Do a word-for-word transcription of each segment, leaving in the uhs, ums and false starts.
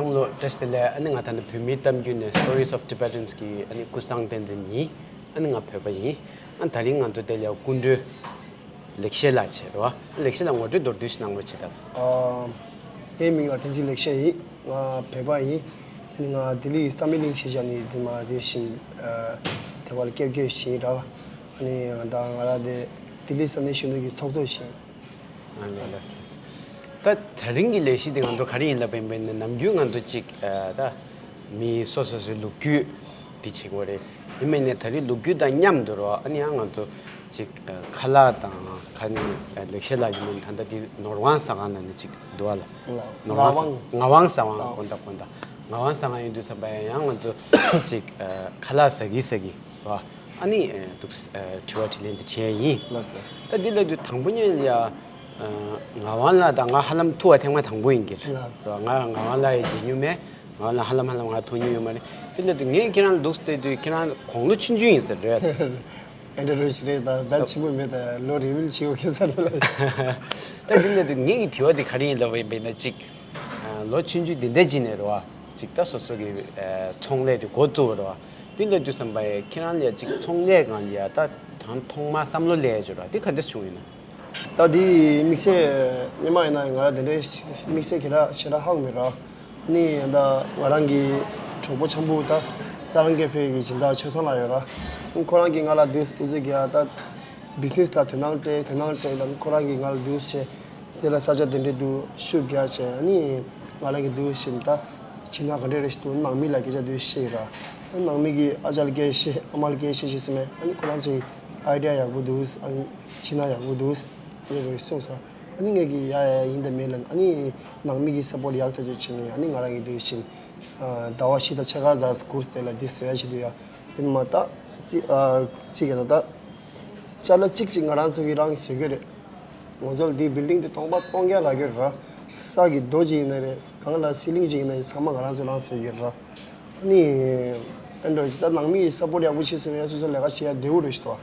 ཁོང་ལོ་བཀྲ་ཤིས་བདེ་ལེགས། ཨ་ནི་ང་ད་ནི་བོད་མིའི་གཏམ་རྒྱུད་ནས་Stories of Tibetans གི་ཨ་ནི་ཀུན་བཟང་བསྟན་འཛིན་ཡིན། ཨ་ནི་ང་བོད་པ་ཡིན། ཨ་ནི་ད་རིང་ང་ཚོ་དེ་ལ་སྐུ་མགྲོན་ལེགས་བཤད་ལགས་བྱས་རེད་བ། ཨ་ལེགས་བཤད་ལགས་ངོ་སྤྲོད་མདོར་བསྡུས་ཤིག་གནང་རོགས་བྱེད་དང་། ཨ། ངའི་མིང་ལ་བསྟན་འཛིན་ལེགས་བཤད་ཡིན། ང་བོད་པ་ཡིན། ཨ་ནི་ང་ལྡི་ལི་བསམ་ཡས་གླིང་གཞིས་ཆགས་ནས་དེ་མ་དེ་བཞིན་ཨ་དེ་བར་སྐྱབས་བཅོལ་ཞིག་ར། ཨ་ནི་ང་ད་ང་ར་དེ་ལྡི་ལི་ས་གནས་གཞོན་ནུ་གི་ཚོགས་གཙོ་ཞིག་ཨ་ལས་ལས་ལས། ད་དེ་རིང་གི་ལས་གཞི་དེ་ང་ཚོ་ག་རེ་ཡིན་ལབ་པ་ཡིན་པ་ཡིན་ན། ནམ་རྒྱུན་ང་ཚོ་གཅིག་ཨ་ད་མི་སོ་སོ་སོའི་ལོ་རྒྱུས་དེ་བྱེད་དགོས་རེད། ཡིན་མིན་ནས་ད་རེས་ལོ་རྒྱུས་དང་མཉམ་དུ་རོ། ཨ་ནི་ཡང་ང་ཚོ་གཅིག་ཨ་ཁ་ལག་དང་ཁ་ནི་ཨ་ལེགས་བཤད་ལགས་ཀྱི་མིང་ད་ལྟ་དེ་ནོར་དབང་ཟ་ཁང་ནང་ནས་གཅིག་འདུག་ཨ་ལ། ལ་ནོར་དབང་ཟ། ངག་དབང་ཟ་ཁང་། ལ་དགོངས་དག་དགོངས་དག་ངག་དབང་ཟ་ཁང་ཡིན་དུས་ཙམ་པ་ཡང་ང་ཚོ་གཅིག་ཨ་ཁ་ལག་ཟ་གི་ཟ་གི་རོ། ཨ་ནི་ཨ་འདུག་ཨ་དྲི་བ་དྲིས་ལན་འདི་བྱས་ཡིན། ལགས་ལགས། ད་འདི་ལབ་དུས་དང་པོ་ཉིད་ལ་ཡ་ཨ་ངག་དབང་ལགས་དང་ང་ཧ་ལམ་ཐུག་པ་ཐེངས་མ་དང་པོ་ཡིན་གྱི་རེད། ལགས། ང་ངག་དབང་ལགས་ཡི་བརྗེད་མྱོང་མེད། ངག་དབང་ལགས་ཧ་ལམ་ཧ་ལམ་ང་ཐུག་མྱོང་ཡོད་མ་རེད། འདི་ལབ་དུས་ངས་ཁྱེད་རང་ལ་འདུག་ལྟ་དུས་ཁྱེད་རང་དགུང་ལོ་ཆུང་ཆུང་ཡིན་ས་རེད། ཨེ་འདྲ་རོ་ཞིག་རེད། ད་ད་ཆེན་པོ་མེད། ད་ལོ་རེ་བིལ་བྱེད་འོ་ཁེ་ས་རེད་ལ། ད་འདི་ལབ་དུས་ངེད་ཀྱི་དྲི་བ་འདི་ག་རེ་ཡིན་ལབ་པ་ཡིན་པས་ན་གཅིག་ལོ་ཆུང་ཆུང་འདི་འདྲ་ཅིག་ནས་རེད་བ། ཅིག་ད་སོ་སོ་གི་ཨ་ཚོང་ལས་དེ་འགོ་བཙུགས་པ་རེད་བ། དེ་ལབ་དུས་ཙམ་པ་ཡ་ཁྱེད་རང་ལ་ཅིག་ཚོང་ལས་སྒང་ལ་ཡ་ད་དང་ཐོག་མ་བསམ་བློ་སླེབས་ཡ་ཅིག་རེད་བ། དེ་ག་འདྲ་བྱུང་ཡིན་ན། ད་དེ་དམིགས་བསལ་སྔོན་མ་ཡིན་ན་ང་རང་དེ་འདྲའི་དམིགས་བསལ་གྱི་ར་ཞེ་དྲག་ཧ་གོ་མེད་ར། ནི་ད་ང་རང་གི་གྲོགས་པོ་འཆམ་པོ་ད་ས་རང་ཀེ་ཧྥེ་གི་སྦྱིན་བདག་ཆོས་བཟང་ལགས་ཡོད་ར། ཁོ་རང་གིས་ང་ལ་དུས་ཨུ་ཚུགས་ཀྱི་ཨ་ད་བི་ཛི་ནེ་སི་ལ་དོ་སྣང་སྤྲད་དོ་སྣང་སྤྲད་ལ་ཁོ་རང་གིས་ང་ལ་དུས་བྱས། དེ་ལ་ས་ཆ་དེ་འདྲའི་དུ་ཤུགས་རྒྱག་བྱས། ཨ་ནི་ང་རང་གི་དུས་བཞིན་ད་ཕྱི་ནང་ག་འདྲ་རེ་ཞིག་འདུག་ནང་མི་ལ་སྐད་ཆ་དུ་བཤད་ར། ནང་མི་གིས་ཨ་ཅག་ལ་སྐད་བཤད། ཨ་མ་ལ་སྐད་བཤད་ཤེས་སི་མེད། ཨ་ནི་ཁོ་རང་ཚོའི་ཨའི་ཌི་ཡ་ཡག་པོ་འདུག་ཨ་ནི་ཕྱི་ནང་ཡག་པོ་འདུག་ཨ་ནི་རེ་གསུངས་སོང་། ཨ་ནི་ངས་གི་ཡ་ཡ་ཡིན་དང་མིན་ལ། ཨ་ནི་ནང་མི་གིས་སཔོར་ཊི་ཡག་ཐག་ཆོད་བྱས་ནས། ཨ་ནི་ང་རང་གི་དུས་བཞིན་ཟླ་བ་བཞི་དང་ཕྱེད་ཀ་ཙམ་གུར་དེ་ལ་འདི་བཟོ་ཡ་བྱེད་དུ་ཡ། དེ་མ་ད་ཅི་ཨ་ཅི་ག་ད་ད་ཅ་ལག་གཅིག་གཅིག་ང་རང་ཚོ་གི་རང་བཟོ་གི་རེད། ང་ཚོ་ལ་འདི་བིལ་ཌིང་དེ་སྟོང་པ་སྟོང་རྐྱང་རག་གི་ར། ས་གི་རྡོ་གཅིག་ཡིན་ན་རེད། གང་ལ་སི་ལིང་གཅིག་ཡིན་ན་རེད། ཚང་མ་ང་རང་ཚོ་རང་བཟོ་གི་ར། ནི་ཨ་འདྲ་ཅི་ད་ནང་མི་ཡི་སཔོར་ཊི་ཡག་པོ་བྱེད་སྲིད་ན་ཡང་སོ་སོ་ལས་ཀ་བྱེད་ཡ་བདེ་བོ་རེད་ཤི་ཏོ།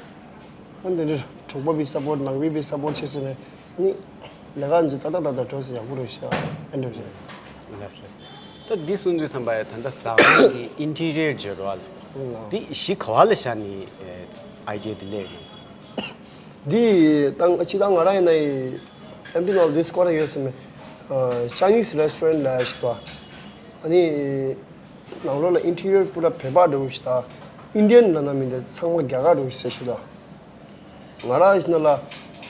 ཨ་འདི་འདྲ་གྲོགས་པོ་བི་སཔོར་ཊི་ནང་མི་བི་སཔོར་ཊི་བྱེད་སྲིད་ན་ནི་ལས་ཀ་འཛུལ་ཏག་ཏག་ཏག་ཏག་འགྲོ་སྲིད་ཡག་པོ་རེད་ཤི། ཨ་འདྲ་བྱེད། ལགས་ལགས། ད་འདི་གསུང་དུས་ཙམ་པ་ཡ་ད་ལྟ་ཟ་ཁང་གི་ཨིན་ཊི་རི་ཡར་བརྗོད་རོགས་ལ། ལགས། འདི་གཞི་ག་བ་ལ་བཞག་ནས་ཨ་ཨའི་ཌི་ཡ་འདི་སླེབས་ཡོད། འདི་ད་སྤྱིར་བཏང་ང་རང་ཡིན་ན་ཡི་ཨེམ་ཊི་ནོར་ལྡི་སི་ཀོ་ར་ཡོད་སེམས་མེད། ཅའི་ནིས་རེ་སི་ཊོ་རན་ཊི་ལ་ཞིག་ཏོ། ཨ་ནི་ནང་ལོགས་ལ་ཨིན་ཊི་རི་ཡར་པུ་ར་བོད་པ་འདྲ་བོ་ཞིག་དང་། ཨིན་ཌི་ཡན་ལ་ན་མིན་ཏེ་ཚང་མ་རྒྱ་གར་འདྲ་བོ་ཞིག་ཟེར་ཞིག་དང་། ང་རང་ཡིན་ན་ལ་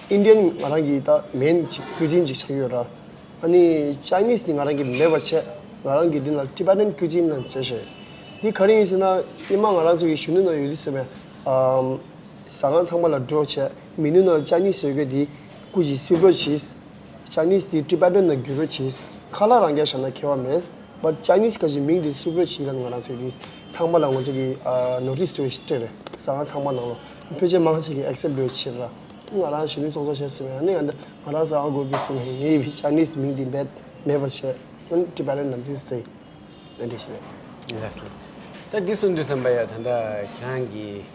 ཨིན་ཌི་ཡན་ང་རང་གི་ད་མེན་ཅིག་ཀུ་ཛིན་ཅིག་ཆགས་ཡོད་ར། ཨ་ནི་ཅའི་ནིས་ནི་ང་རང་གི་མེད་པ་བྱས། ང་རང་གི་འདི་ན་ཊི་བེ་ཊན་ཀུ་ཛིན་ལ་ཟེར་ཞིག་འདི་ག་རེ་ཡིན་ཟེར་ན་སྔོན་མ་ང་རང་ཚོ་གི་གཞོན་ནུ་ན་ཡོད་དུས་ཟེར་བས། ཨམ། ཟ་ཁང་ཚང་མ་ལ་འགྲོ་བྱས་མི་ནུ་ནོར་ཅ་ནི་ཟེར་གི་དེ་སྐུ་ཞིག་སུབ་རོགས་གྱིས། ཅ་ནིས་དེ་ཊི་བེ་ཊན་ན་བསྒྱུར་རོགས་གྱིས། ཁ་ལག་རང་རྐྱ་བཞག་ན་ཁྱད་པར་མེད། བཊ་ཅ་ནིས་ཁ་ཞིག་མིང་དེ་སུབ་རོགས་གྱིས་ལ་ང་རང་ཚོས་དེ་ཚང་མ་ལ་ང་ཚོ་གི་ནོ་ཊིས་སྤྲད་རེད། ཟ་ཁང་ཚང་མ་ནང་ལ་ཕལ་ཆེར་མང་ཆེ་གི་ཨེག་སེབ་འགྲོ་བྱེད་ར། ང་རང་གཞོན་ནུ་ཚོགས་གཙོ་བྱས་ཟིན་པས་ཨ་ནི་ང་རང་ཚོ་ཨ་གོ་བི་སི་ངའི་ཅ་ནིས་མིང་དེ་མེད་མེད་པ་བྱས་ཊི་བེ་ཊན་ན་དེ་ཟེར། ལགས་ལགས། ད་འདི་གསུང་དུས་ཙམ་པ་ཡ་ད་ལྟ་ཁྱེད་རང་གིས་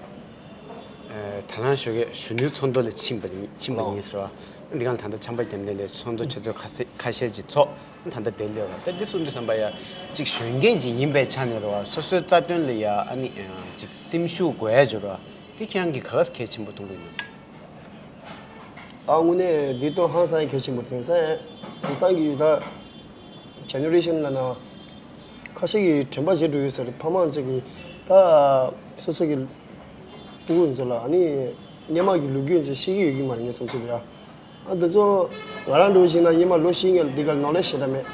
ཨ་ད་རང་ཞོགས་ཀས་གཞོན་ནུའི་ཚོགས་འདུ་ལ་ཕྱིན་པ་ཡིན་ཕྱིན་པ་ཡིན་ཟེར་བ། འདི་ག་ལ་ད་ལྟ་ཆམ་པ་རྒྱབ་མཁན་ལས་ཚོགས་འདུ་ཆུ་ཚོད་ཁ་ཤས་ཁ་ཤས་ཅིག་ཚོགས་ད་ལྟ་བསྡད་ཡོད་ར། ད་འདི་གསུང་དུས་ཙམ་པ་ཡ་ཅིག་གཞོན་སྐྱེས་ཅིག་ཡིན་པའི་ཆ་ནས་ར་བ། སོ་སོའི་རྩ་དོན་ལ་ཡ་ཨ་ནི་ཅིག་སེམས་ཤུགས་དགོས་ཡ་ཅིག་ར་བ། འདི་ཁྱེད་རང་གིས་ག་ག་གལ་ཆེན་པོ་མཐོང་གི་ཡོད་ན། ད་དངོས་གནས་འདི་ལྟོ་ཧང་སང་གལ་ཆེན་པོ་དེང་སང་དེང་སང་གི་ད་ཇེ་ནེ་རེ་ཤན་ལ་ན་ཁ་ཤས་ཀྱིས་དྲན་པ་བརྗེད་འགྲོ་ཡོད་ཟེར། ཕ་མ་ཚོ་གིས་ད་སོ་སོ་གི་སྤུ་གུ་ཚོ་ལ་ཨ་ནི་སྔོན་མ་གི་ལོ་རྒྱུས་ཚོ་ཤེས་ཀྱི་ཡོད་ཀྱི་མ་རེད་ངས་བསམ་ཚུལ་ཡ། ཨ་འདི་ཚོ་ང་རང་འགྲོ་བཞིན་ན་སྔོན་མ་ལོ་བཞི་ངས་འདི་གར་ནོར་ལས་ཞེ་དྲག་མེད།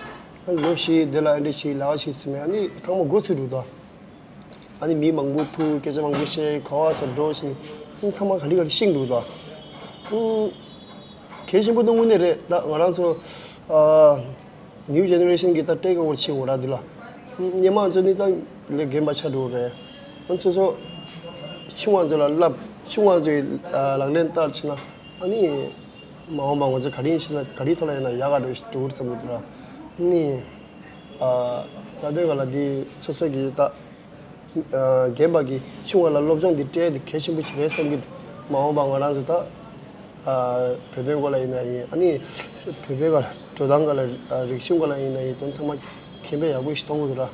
ཨ་ལོ་བཞི་འདི་ལ་ཨ་འདྲ་བྱེད་ལ་བྱེད་ཟེར་མེད། ཨ་ནི་ཚང་མ་མགོ་ཚོས་འགྲོ་ད། ཨ་ནི་མི་མང་པོ་ཐུག་སྐད་ཆ་མང་པོ་བཤད་ག་བ་ས་འགྲོ་བཞིན་ཨ་ཚང་མ་ག་ལེ་ག་ལེ་ཤེས་འདུག་ད། ཨུ། གལ་ཆེན་པོ་དེ་དངོས་གནས་རེད། ད་ང་རང་ཚོ་ཨ་ནིའུ་ཇེ་ནེ་རེ་ཤན་གྱི་ད་ཊེག་ཨོ་ཝར་བྱེད་དགོས་ར་འདི་ལ། ཨུ་སྔོན་མ་ཚོ་ནི་ད་ལས་རྒན་པ་ཆགས་འགྲོ་རེད། ཨ་སོ་སོ་ཆུང་བ་ཚོ་ལ་བསླབ་ཆུང་བ་ཚོའི་ལག་ལེན་བསྟར་བྱས་ན་ཨ་ནི། མ་འོངས་པ་ང་ཚོ་ག་རེ་ཡིན་ཕྱིན་ན་ག་རེའི་ཐོག་ལ་ཡིན་ན་ཡག་ག་འགྲོ་འགྲོ་གི་བསམ་གྱི་འདུག་ར། ནི། ད་དུང་ག་ལ་འདི་སོ་སོ་གི་ད་རྒན་པ་གི་ཆུང་བ་ལ་སློབ་སྦྱོང་འདི་སྤྲད་འདི་གལ་ཆེན་པོ་ཞིག་རེད་བསམ་གྱི་འདུག་མ་འོངས་པ་ང་རང་ཚོ་ད་བོད་དོན་སྐོར་ལ་ཡིན་ན་ཡིན། ཨ་ནི་བོད་པའི་ག་ལ་འགྲོ་སྟངས་ག་ལ་རིག་གཞུང་ག་ལ་ཡིན་ན་ཡིན། དོན་ཚང་མ་ ཁེ་ཕན་ཡག་པོ་ཞིག་གཏོང་གི་འདུག་ར།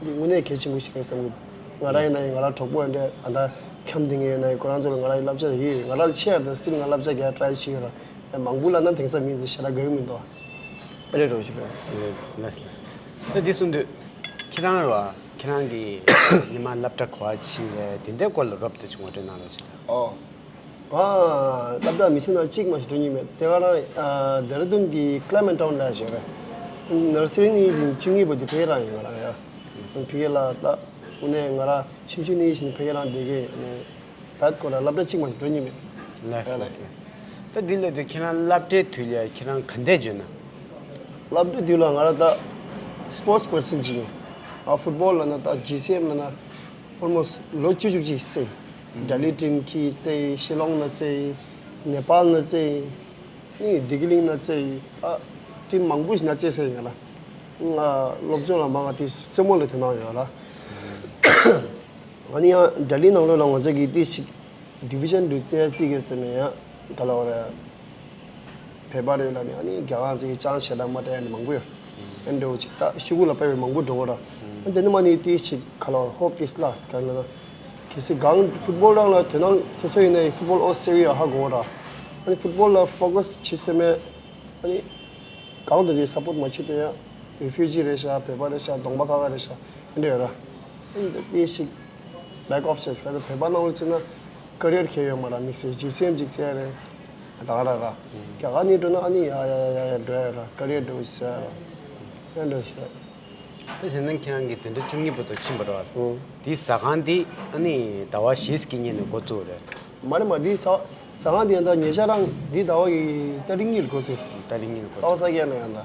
འདི་དངོས་གནས་གལ་ཆེན་པོ་ཞིག་རེད་བསམ་གི་འདུག་ང་རང་ཡིན་ན་ཡང་ང་རང་གྲོགས་པོ་འདྲ་ཨ་ད་འཁྱམས་བསྡད་མཁན་ཡོད་ན་ཡང་ཁོ་རང་ཚོ་ལ་ང་རང་ཡི་བསླབ་བྱ་རྒྱག་གི་ཡོད། ང་རང་ལ་ཆེ་ཡང་ད་སིལ་ང་བསླབ་བྱ་རྒྱག་ཊ་རའི་བྱེད་ཀྱི་ཡོད་ར། ཡང་མང་པོ་ལབ་ན་དེང་སང་མི་ཚོ་ཞེ་དྲག་དགའ་གི་མི་འདུག་ཨ་རེད་རོ་ཞུ་རོ། ལགས་ལགས། ད་འདི་གསུངས་དུས་ཁྱེད་རང་ར་ཁྱེད་རང་གི་ཉི་མ་སློབ་གྲྭ་ག་པར་ཕྱིན་རེད་དེ་འདྲའི་སྐོར་ལ་རོབ་ཏེ་ཆུང་བ་སྤྲོད་གནང་རོགས་བྱེད་དང་། ཨོ། ཨ། སློབ་གྲྭ་མི་ཚེ་ནང་གཅིག་མ་ཞིག་འགྲོ་མྱོང་མེད། དེ་ག་རང་ཨ་ལྡེ་ར་ལྡུན་གྱི་ཀླེ་མན་ཊའུན་ལ་བཞག་རེད། ནར་སི་རི་ནས་བཞིན་བཅུ་གཉིས་བར་དུ་ཕ་གིར་རང་ཡིན། ང་རང་ཡ། ཕ་གིར་ལ་ད་དངོས་གནས་ང་རང་ཆུང་ཆུང་ནས་བཞིན་ཕ་གིར་རང་བསྡད་མཁན་ཡིན། བད་ཁོ་ར་སློབ་གྲྭ་གཅིག་མ་ཞིག་འགྲོ་མྱོང་མེད། ལགས་སོ་ལགས་སོ། ད་འདི་ལ་དུས་ཁྱེད་རང་སློབ་གྲྭའི་དུས་ལ་ཁྱེད་རང་ག་འདྲས་བརྗོད་ན། སློབ་གྲྭའི་དུས་ལ་ང་རང་ད་སི་པོར་ཊི་པར་སན་ཅིག་ཡིན། ཨ་ཕུཊ་བོལ་ལབ་ན་ད་ཇི་སི་ཨེམ་ལབ་ན། ཨོལ་མོ་སི་ལོ་བཅུ་བཅུ་གཅིག་རྩེ། ལྡི་ལི་ཊིམ་གྱིས་རྩེ། ཤི་ལོང་ནས་རྩེ། ནེ་པཱལ་ནས་རྩེ། ནི་བདེ་སྐྱིད་གླིང་ནས་རྩེ། ཨ་ཊིམ་མང་པོ་ཞིག་ནས་རྩེ་ཟེར་ཡིན་ང་ལ། ང་སློབ་སྦྱོང་ལ་མང་ང་དེ་རྩེད་མོ་ལ་དོ་སྣང་ཡོད་ལ། ཨ་ནི་ཡང་ལྡི་ལི་ནང་ལོགས་ལ་ང་ཚོ་གི་ཏི་ཞིག་ཌི་བི་ཤན་དུ་རྩེ་རྩེ་གི་ཟེར་མེད་ཡང་ག་ལ་བ་རེད། བོད་པ་རེད་ལབ་ནས་ཨ་ནི་རྒྱ་གར་ཚོས་ཅང་ཞེ་དྲག་མ་སྤྲད་ནས་མང་པོ་ཡོད། ཨ་འདྲ་བོ་ཅིག་ད་ཤོག་གུ་ལ་དཔེ་བའི་མང་པོ་འགྲོ་བ་ར། ཨ་འདི་ནི་མ་ནི་ཏི་ཞིག་ག་ལ་བ་ཧོབ་ཏི་སི་ལ་སི་ག་ལ་ན། གལ་སྲིད་གང་ཕུཊ་བོལ་རང་ལ་དོ་སྣང་སོ་སོ་ཡིན་ན་ཡང་ཕུཊ་བོལ་ཨོ་སེ་རི་ཡ་ཧ་གོ་བ་ར། ཨ་ནི་ཕུཊ་བོལ་ལ་ཕོ་ཀ་སི་བྱེད་སེ་མེད། ཨ་ནི་གང་དུ་དེ་སབ་པོར་ཊི་མ་བྱེད་དེ་ཡང་རི་ཕུ་ཇི་རེད་ཤག་བོད་པ་རེད་ཤག་གདོང་པ་ཁ་ཁ་རེད་ཤག་ཨ་འདྲ་ཡོད་ར། ཨ་ནི་ཏི་ཞིག་བེག་ཨོཕ་བྱས་ཁ་ཚ་བོད་པ་ནང་ལ་བརྩིས་ན་ཀ་རི་ཡར་ཁེལ་ཡོད་མ་ར། དམིགས་བསལ་ཇི་སི་ཨེམ་ཅིག་བཙལ་རེད། ད་ག་ར་ར། རྒྱ་གར་ནས་འགྲོ་ན་ཨ་ནི་ཡ་ཡ་ཡ་ཡ་འགྲོ་ཡ་ར། ཀ་རི་ཡར་འགྲོ་ཟེར་ཡ་ར། ཡ་འགྲོ་ཟེར། ད་བྱས་ན་ཁྱེད་རང་གིས་དེ་འདྲ་བཅུ་གཉིས་བར་དུ་ཕྱིན་པ་རེད་བ། ཨོ། དེའི་ཟ་ཁང་དེ་ཨ་ནི་ཟླ་བ་བཞི་སྐྱེས་ཉིན་ནས་འགོ་བཙུགས་རེད། མ་རེད་མ་རེད། དེའི་ཟ་ཟ་ཁང་དེ་ཡང་ད་ཉེ་ཆར་རང་འདི་ཟླ་བ་གི་ཏ་རིག་གཉིས་ལ་འགོ་བཙུགས། ཏ་རིག་གཉིས་ལ་འགོ་བཙུགས། ཟ་བ་ཟ་མཁན་ལ་ཡང་ད།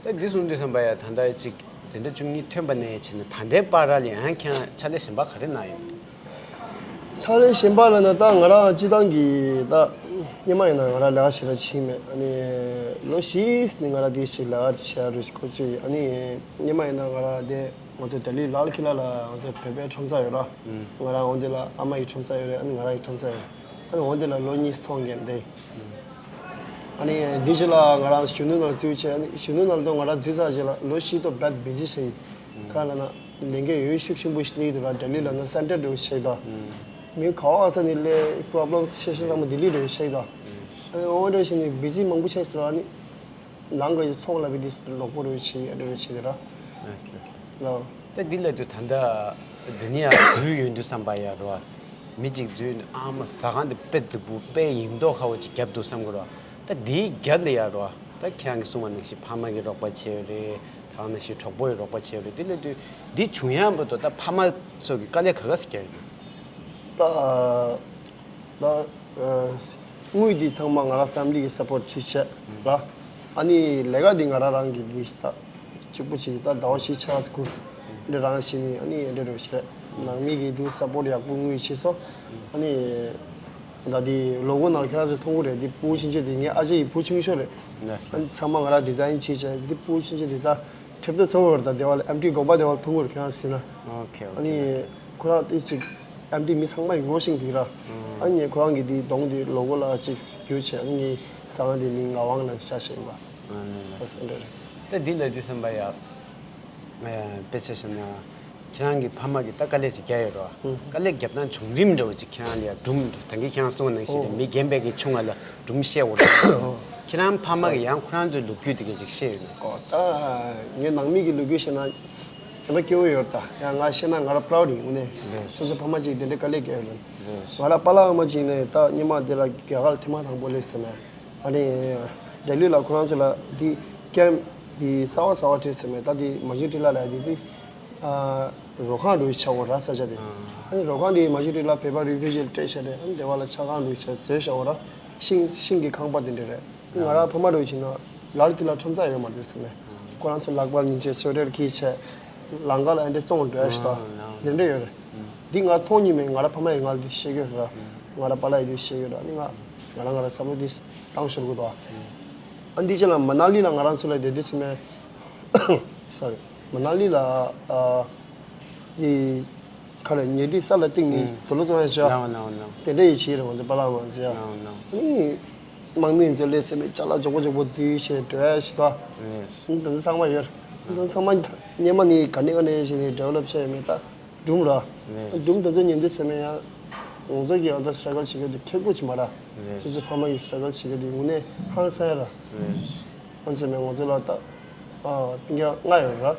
ད་འདི་གསུངས་དུས་ཙམ་པ་ཡ་ད་ལྟ་ཅིག་དེ་འདྲ་བཅུ་གཉིས་ཐོན་པ་ནས་བྱས་ནས་ད་ལྟའི་བར་ལ་ཡང་ཁྱེད་རང་ཕྱག་ལས་གཞན་པ་ག་རེ་གནང་ཡོད། ཕྱག་ལས་གཞན་པ་ལ་ན་ད་ང་རང་སྤྱི་བཏང་གི་ད་སྔོན་མ་ཡིན་ན་ང་རང་ལས་ཀ་ཞེ་དྲག་བྱེད་ཀྱི་མེད། ཨ་ནི་ལོ་བཞི་ནས་ང་རང་དེ་ཞིག་ལས་ཀ་བྱེད་ཡ་རུ་ཞིག་འགོ་ཚུགས་ཡོད། ཨ་ནི་སྔོན་མ་ཡིན་ན་ང་རང་དེ་ང་ཚོ་ལྡི་ལི་ལཱལ་ཁི་ལ་ལ་ང་ཚོ་བོད་པའི་ཁྲོམ་ས་ཡོད་ར། ང་རང་འོང་དེ་ལ་ཨ་མ་ཡི་ཁྲོམ་ས་ཡོད་རེད། ཨ་ནི་ང་རང་ཡི་ཁྲོམ་ས་ཡོད། ཨ་ནི་འོང་དེ་ལ་ལོ་གཉིས་ཚོང་རྒྱག་བསྡད། ཨ་ནི་དེ་རྗེས་ལ་ང་རང་གཞོན་ནུ་ནང་འཛུལ་བྱས། ཨ་ནི་གཞོན་ནུ་ནང་དུ་ང་རང་འཛུལ་ཚར་རྗེས་ལ་ལོ་བཞི་ཐོག་བད་བི་ཟི་བྱས། ག་ལ་ན་ལས་འགན་ཡོད་ཤུགས་ཆེན་པོ་ཞིག་སླེབས་འདུག་ར། ལྡི་ལི་ལ་ན་སེན་ཊར་འདྲ་བོ་ཞིག་དང་། མི་ག་བ་ས་ནས་སླེབས་པོ་རོབ་ལེམ་ཆེ་ཤོས་ཚང་མ་ལྡི་ལི་འདྲ་བོ་ཞིག་དང་། ཨ་ནི་འོ་འདྲ་ཞིག་ནས་བི་ཟི་མང་པོ་ཆགས་སོང་ར། ཨ་ནི་ནང་གི་ཚོང་ལ་བི་དེ་ལོག་པོ་རེ་བྱེད་ཡ་འདྲ་བྱེད་དེ་ར། ལགས་ལགས་ལགས། ལགས། ད་འདི་ལ་དུས་ད་ལྟ་འདི་ནི་ཡང་དུས་ཡོད་དུས་བསམ་པ་ཡ་རོ། མི་གཅིག་འཛུལ་ནས་ཨ་མ་ཟ་ཁང་འདི་དཔེ་རྫིག་པོ་དཔེ་ཡིན་མདོག་ཁ་བོ་ཅིག་བརྒྱབ་འདུག་བསམ་གི་རོ། ད་འདིའི་རྒྱབ་ལ་ཡ་རོ། ད་ཁྱེད་རང་གིས་གསུངས་པ་ནང་བཞིན་ཕ་མ་གིས་རོགས་པ་བྱས་ཡོད་རེད། ད་ག་ནང་བཞིན་གྲོགས་པོ་ཡིས་རོགས་པ་བྱས་ཡོད་རེད། འདི་ལ་དུས་འདི་བྱུང་ཡ་བར་དུ་ད་ཕ་མ་ཚོ་གིས་དཀའ་ལས་ག་ག་ཟིག་བརྒྱབ་ཡོད། ད། ད་དངུལ་འདི་ཚང་མ་ང་རང་ཕེ་མི་ལི་གི་སབ་པོར་ཊི་བྱས་ར། ཨ་ནི་ལས་ཀ་འདི་ང་རང་རང་གིས་འདི་ད་གཅིག་པུ་བྱས། ད་ཟླ་བ་བཞི་ཆ་ལ་སྒུག་འདི་རང་བྱས་ནས་ཨ་ནི་འདི་རུ་བྱས། ནང་མི་གིས་འདི་སབ་པོར་ཡག་པོ་དངུལ་བྱས་སོང་། ཨ་ནི་ད་འདི་ལོ་གོ་ནང་ཁྱེད་རང་ཚོས་མཐོང་གི་རེད། འདི་བུ་ཆུང་ཆུང་འདི་ངའི་ཨ་ཅེ་ཡི་བུ་ཆུང་ཤོས་རེད། ཨ་ནི་ཚང་མ་ང་རང་ཌི་ཛའིན་བྱས་བྱས། འདི་བུ་ཆུང་ཆུང་འདི་ད། ཁྲེབ་ཏོ་ཚོ་བར་དང་དེ་བ་ལ་ཨེམ་ཊི་དགོན་པ་དེ་བ་ལ་ཐུག་གོ་ར། ཁྱེད་རང་ཟེར་ན། ཨོ་ཁེ་ཨོ་ཨ་ཁེ། ནི་ཁོ་རང་དེ་ཅིག་ཨེམ་ཊི་མི་ཚང་མ་ཡི་ངོ་ཤེས་དེ་ར། ཨ་ནི་ཁོ་རང་གི་དེ་གདོང་དེ་ལོ་གོ་ལ་ཅིག་བསྒྱུར་བྱས། ཨ་ནི་ས་ང་དེ་མི་ངག་དབང་ལ་ཆ་བཞག་ཡིན་པ། ཨ་ནི་ལ་ཨ་སེ་འདྲ་རེད། ད་འདི་ལ་ཅི་བསམ་པ་ཡ། དཔེ་ཆ་བཞག་ན། ཁྱེད་རང་གི་ཕ་མ་གིས་ད་དཀའ་ལས་ཅིག་བརྒྱབ་ཡོད་རོ། ཨུ། དཀའ་ལས་བརྒྱབ་སྟངས་བྱུང་རིམ་འདྲ་བོ་ཅིག་ཁྱེད་རང་ལ་ཡ་སྒྲུང་ད་གིན་ཁྱེད་རང་གསུངས་པ་ནང་བཞིན་རེད། ཨོ། མི་རྒན་པའི་གི་ཆུང་བ་ལ་སྒྲུང་བཤད་འོ་རེད། ཁྱེད་རང་ཕ་མ་གིས་ཡང་ཁོ་རང་ཚོའི་ལོ་རྒྱུས་དེ་ག་ཅིག་བཤད་ཡོད་ན། ཨོ་ད་ངའི་ནང་མི་གི་ལོ་རྒྱུས་བཤད་ན་སེམས་པ་སྐྱོ་བོ་ཡོད་ད། ཡང་ང་བཤད་ན་ང་རང་པ་རའུ་ཌི་ཡིན་དངོས་གནས། རེད། སོ་སོ་ཕ་མ་ཅིག་དེ་འདྲའི་དཀའ་ལས་བརྒྱབ་ཡོད་ལ། རེད། ང་རང་པཱ་ལགས་ཨ་མ་ཅིག་ནས་ད་སྔོན་མ་དེ་ལ་རྒྱ་གར་ལ་ཐེངས་མ་དང་པོ་སླེབས་ཟིན་ན། ཨ་ནི་ལྡི་ལི་ལ་ཁོ་རང་ཚོ་ལ་འདི་ཀེམ་འདི་གསར་པ་གསར་པ་སྤྲད་ཟིན་མེད། ད་འདི་མ་ཇུ་ཏི་ལ་ལ་འདི་འདི་ཨ་རོ་ཁང་འདྲ་བོ་ཆགས་ཡོད་ར་ས་ཆ་དེ། ཨ་ནི་རོ་ཁང་འདི་མ་ཇུ་ཏི་ལ་བོད་པ་རི་ཕུ་ཇི་ལ་སྤྲད་བཞག་རེད། ཨ་ནི་དེ་བ་ལ་ཆ་ཁང་འདྲ་བོ་ཆགས་བཟོས་བཞག་ཡོད་ར། ཤིང་ཤིང་གི་ཁང་པ་དེ་འདྲ་རེད། ང་རང་ཕ་མ་འདྲ་བོ་བྱས་ན་ལཱལ་ཀི་ལ་ཁྲོམ་ས་ཡོད་མ་རེད་ཟེར་ནས། ཁོ་རང་ཚོ་ལག་པ་ཉིན་བྱེད་སོ་ཊར་གྱིས་བྱས། ལམ་ཁ་ལ་ཨ་འདྲ་བཙོང་འགྲོ་ཡ་ཞིག་དང་། ཨ་ལགས། དེ་འདྲ་ཡོད་རེད། འདི་ང་མཐོང་མྱོང་མེད། ང་རང་ཕ་མ་ཡིས་ང་ལ་འདི་བཤད་ཀྱི་ཡོད་རེད། ང་རང་པཱ་ལགས་ཡིས་འདི་བཤད་ཀྱི་ཡོད་རེད། ཨ་ནི་ང་ང་རང་ང་རང་བསམ་བློ་འདི་བཏང་ཤོར་གི་འདུག་ཨ་འདི་ཅི་ལ་མ་ན་ལི་ལ་ང་རང་ཚོ་ལ་བསྡད་དུས་ཚོད་མེད། སོ་རི། མ་ན་ལི་ལ་ཨ། དེ་ཁ་ལ་ཉལ་ཁྲི་ས་ལ་བཏིང་ནས་དུག་ལོག་བཙོང་ཡ་བྱ། ལའོ་ལའོ་ལའོ། དེ་འདྲ་ཡི་བྱེད་རེད་ང་ཚོ་པཱ་ལགས་ང་ཚོ་ཡ། ལའོ་ལའོ། ཨ་ནི་དམག་མི་ཚོ་སླེབས་ཚེ་མེད་ཅ་ལག་མགྱོགས་པོ་མགྱོགས་པོ་བསྡུས་བྱས་འགྲོ་ཡ་ཞིག་དང་། རེད། ཨ་ནི་དེ་ཚོ་ཚང་མ་ཡོད་རེད། དེ་ཚོ་ཚང་མ་ སྔོན་མ་ནི་ག་ནས་ག་ནས་བྱས་ནས་ཌི་ཝེ་ལོབ་བྱས་ཡོད་མེད་ད། སྒྲུང་ར། རེད། སྒྲུང་དེ་ཚོ་ཉན་དུས་ཚང་མས་ཡང་། ང་ཚོ་གི་ཨ་ད་སི་ཊྲག་གལ་བྱེད་མཁན་དེ་ཁེ་པོ་ཅིག་མ་ར། རེད། ཁྱེད་ཚོ་ཕ་མ་གི་སི་ཊྲག་གལ་བྱེད་མཁན་དེ་དངོས་གནས་ཧང་སང་ཡ་ར། རེད། ཨ་ནི་ཚང་མས་ང་ཚོ་ལ་ད། ཨ་སྤུན་ཀྱག་ལྔ་ཡོད་ར།